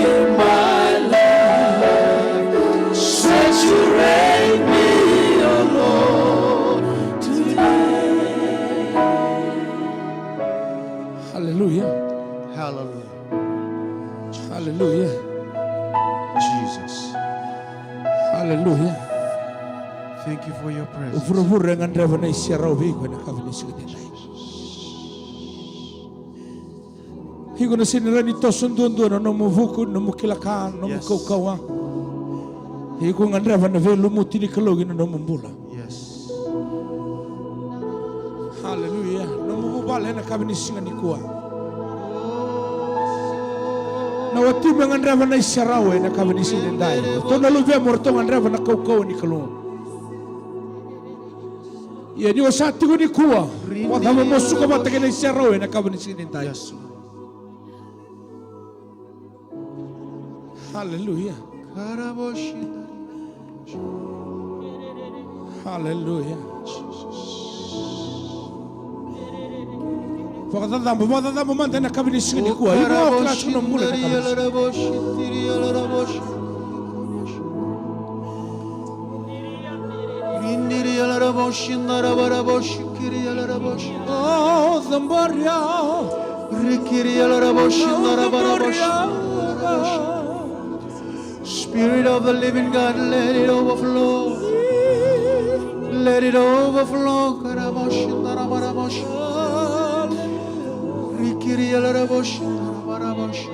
In my life, saturate me, oh Lord, today. Hallelujah. Hallelujah. Hallelujah. Jesus. Hallelujah. Thank you for your presence. O vuravura e gadreva na iserau vei iko ena yakavi ni siga edaidai. Iko na sega ni rawa ni toso duadua na nomu vuku, na nomu kila ka, na nomu kaukauwa. Yes. Iko gadreva na veilumuti ni Kalou ena nomu bula. Yes. Hallelujah. Nomu vuvale ena yakavi ni siga nikua. Na watimu e gadreva na iserau ena yakavi ni siga edaidai. O ratou na luvemu o ratou gadreva na kaukauwa ni Kalou. Ia ni o sa tiko nikua, vakacava mo suka vata kei na iserau ena yakavi ni siga edaidai? Yes, Lord. Hallelujah. Hallelujah. Vakacacabo, vakacacabo mada ena yakavi ni siga nikua. Iko kila tu na bula ena yakavi ni siga. Oh, the Spirit of the living God, let it overflow. Let it overflow. Karaboshi, darabaraboshi. Rikiri, alarabaraboshi.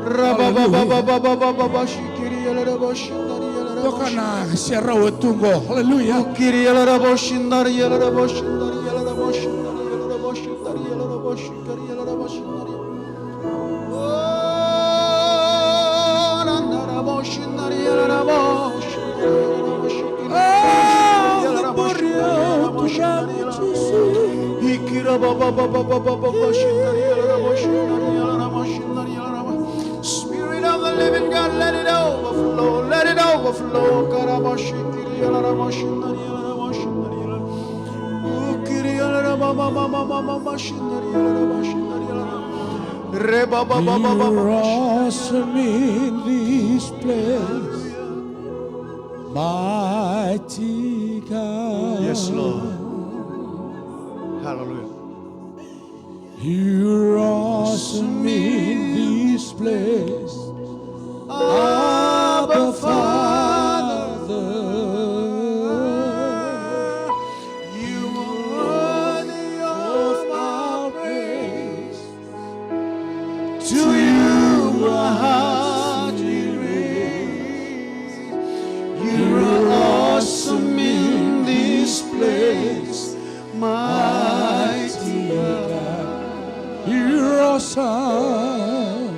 Rabababababababashikiri, alarabaraboshi, dari, alarabaraboshi. Toka na serau e tu qo. Hallelujah. Ukiri, alarabaraboshi, dari, alarabaraboshi, dari, alarabaraboshi, dari, alarabaraboshi, dari, alarabaraboshi, dari, alarabaraboshi, dari. Spirit of the living God, let it overflow, let it overflow. You're awesome in this place, mighty God. Yes, Lord. Hallelujah. You're awesome in this place, Abba Father. You are worthy of our praise. To you our heart we raise. You are awesome in this place, mighty God. You're awesome.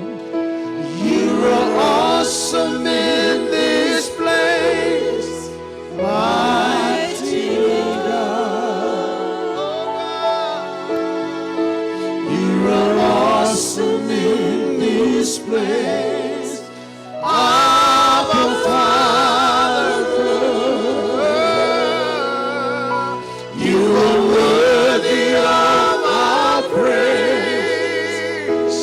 You are awesome in this place, mighty God. You are awesome in this place, Abba Father. You are worthy of our praise.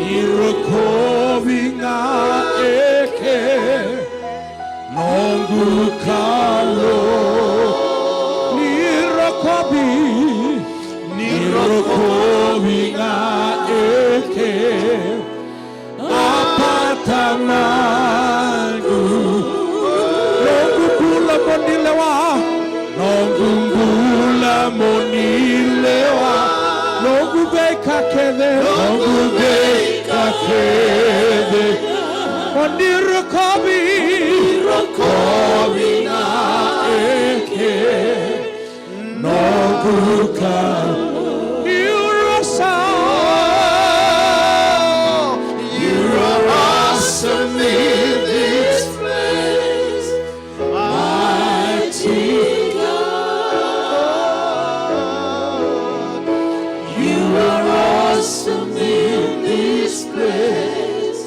Ni rokovi ga e ke noqu Kalou. Ni rokovi, ni rokovi ga e ke, Apa Tamaqu. Noqu bula mo ni lewa, noqu bula mo ni lewa, noqu veika kece, noqu veika kece, mo ni rokovi, rokovi ga e ke. Noqu Kalou. You are awesome. You are awesome in this place, mighty God. You are awesome in this place.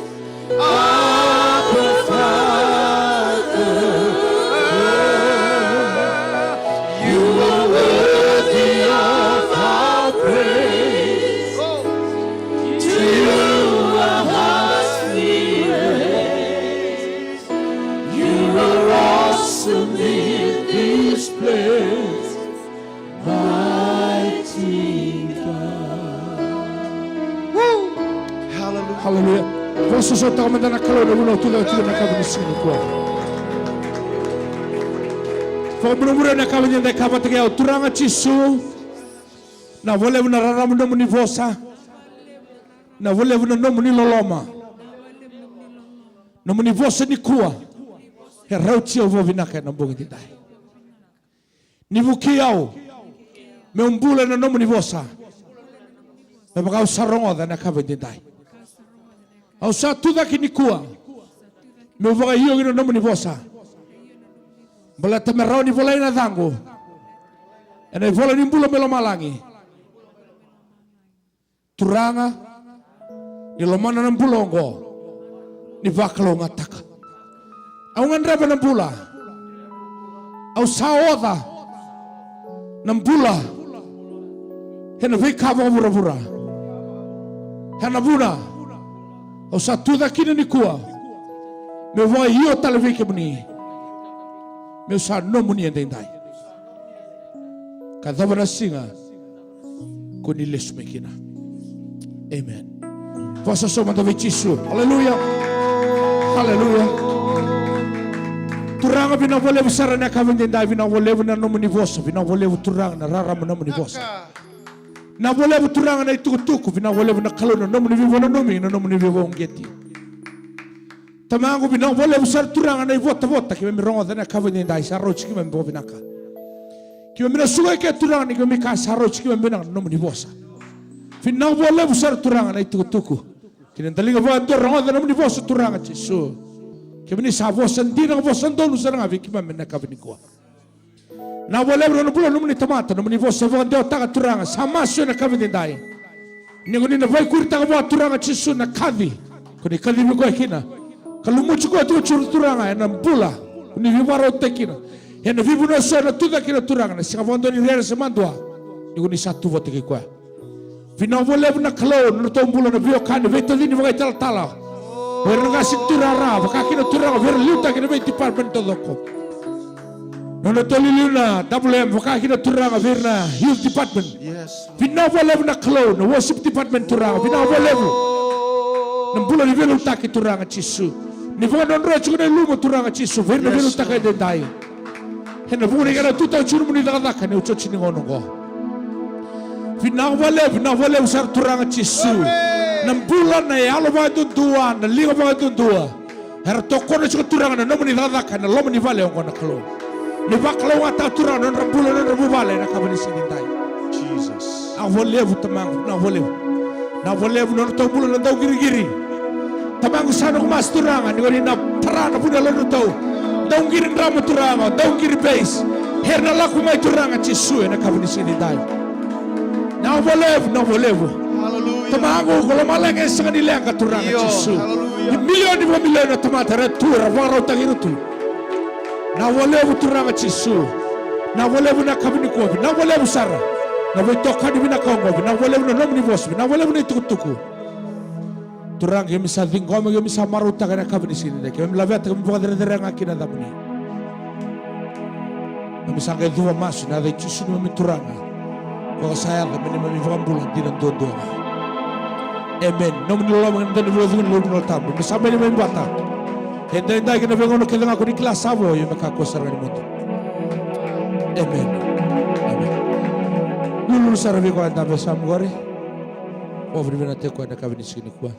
Abba, Father, you are worthy of our praise. To you our hearts we raise. You are awesome in this place. Mighty God. Hallelujah. Hallelujah. Vosota mada na Kalou na vuna o tu cake tiko na yakavi ni siga nikua. Vakamurimuri na yakavi ni dai ka vata kei au, Turaga Jisu. Na valevu na rarama nomuni vosa. Na valevu na nomuni loloma. Nomuni vosa nikua e rauti au vakavinaka ena bogi ni dai. Ni vukei au meu bula ena nomuni vosa. Me vaka au sa rogoca ena yakavi ni dai. Au sa tu cake nikua meu vakaio ki na nomuni vosa. Baleta me rawa ni volai na yacaqu ena ivola ni bula mai lomalagi. Turaga, ni lomana na bula oqo, ni vakalougatataka. Au gadreva na bula. Au sa oca na bula ena veika vakavuravura. Ena vuna au sa tu cake kina nikua meu vakaio tale vei kemuni. Meu sa nomuni edaidai. Ka cava na siga ko ni lesu mai kina. Amen. Vakasausau mada vei Jisu. Aleluya. Aleluya. Turaga, vinaka vakalevu sara na yakavi ni dai, vinaka vakalevu na nomuni vosa, vinaka vakalevu Turaga na rarama nomuni vosa. Vinaka vakalevu Turaga na itukutuku, vinaka vakalevu na Kalou na nomuni veivakananumi, na nomuni veivakauqeti. Tamaqu, vinaka vakalevu sara Turaga na ivotavota keimami rogoca ena yakavi ni dai, sa rauti keimami vakavinaka. Keimami na suka eke Turaga ni keimami kaya sa rauti keimami vinaka na nomuni vosa. Vinaka vakalevu sara Turaga na itukutuku. Kei na daliga vakadua rogoca na nomuni vosa Turaga Jisu. Kemuni sa vosa dina ka vosa donu sara ga vei keimami ena yakavi nikua. Vinaka vakalevu na nona bula na nomuni tamata, nomuni vosa e vakadewataka Turaga, sa masu ena yakavi ni dai. Ni ko ni na vakaikuritaka vua Turaga Jisu na kaci ko ni kacivi koya kina, ka lumuti koya tiko Jisu Turaga ena bula ko ni veivakarautaki kina. Ena veivanua eso ena tu cake kina Turaga, na sega vakadua ni rere se madua, ni ko ni sa tu vata kei koya. Vinaka vakalevu na Kalou na nodratou bula na veiwekani, veitacini vakaitalatala, o ira na qase ni tuirara, vaka kina Turaga vei ira na liutaki ena vei department taucoko. Na nodratou iliuliu na W M, vaka kina Turaga vei ira na youth department. Yes. Vinaka vakalevu na Kalou na worship department Turaga, vinaka vakalevu na bula ni veiliutaki Turaga Jisu. Ni vakadrodroya tiko na ilumu Turaga Jisu vei ira na veiliutaki edaidai. Ena vuku ni kena tutaka tiko nomuni cakacaka ena iotioti ni gauna oqo. Vinaka vakalevu, vinaka vakalevu sara Turaga Jisu. Na bula, na yalo vakadudua, na liga vakadudua, era tokona tiko Turaga na nomuni cakacaka ena loma ni vale oqo na Kalou. Ni vakalougatataka Turaga na nodra bula, na nodra vuvale ena yakavi ni siga nidai. Jesus. Vinaka vakalevu Tamaqu, vinaka vakalevu. Vinaka vakalevu na nodratou bula na dauqiriqiri. Tamaqu sa noqu masu Turaga ni ko ni na tara na vu ni yalodratou. Dauqiri drama Turaga, dauqiri bass. Era na lako mai Turaga Jisu ena yakavi ni siga nidai. Vinaka vakalevu, vinaka vakalevu. Hallelujah. Tamaqu ko lomalagi e sega ni leqa Turaga Jisu. Hallelujah. Ni milioni vakamilioni na tamata era tu, era vakarautaki ira tu. Vinaka vakalevu Turaga Jisu. Vinaka vakalevu na yakavi nikua, vinaka vakalevu sara na veitokani vinaka oqo, vinaka vakalevu na nomuni vosa, vinaka vakalevu na itukutuku. Turaga, keimami sa ciqoma, keimami sa marautaka ena yakavi ni siga nikua. Keimami laveta, keimami vakacerecerega ki na yacamuni. Keimami sa qai cuva masu ena yaca i Jisu neimami Turaga. Koya sa yaco me neimami iVakabula dina duadua ga. Emeni. Nomuni loloma kei na dua ni veivakacegui ni Yalo Tabu me sa mai neimami vata. Edaidai kei na veigauna kece ga ko ni kila sa vo, io me kakua sara ga ni mudu. Emeni. Emeni. Lululu sara vei koya e dabe e yasamu qori. Vakavinavinakataki koya ena yakavi ni siga nikua.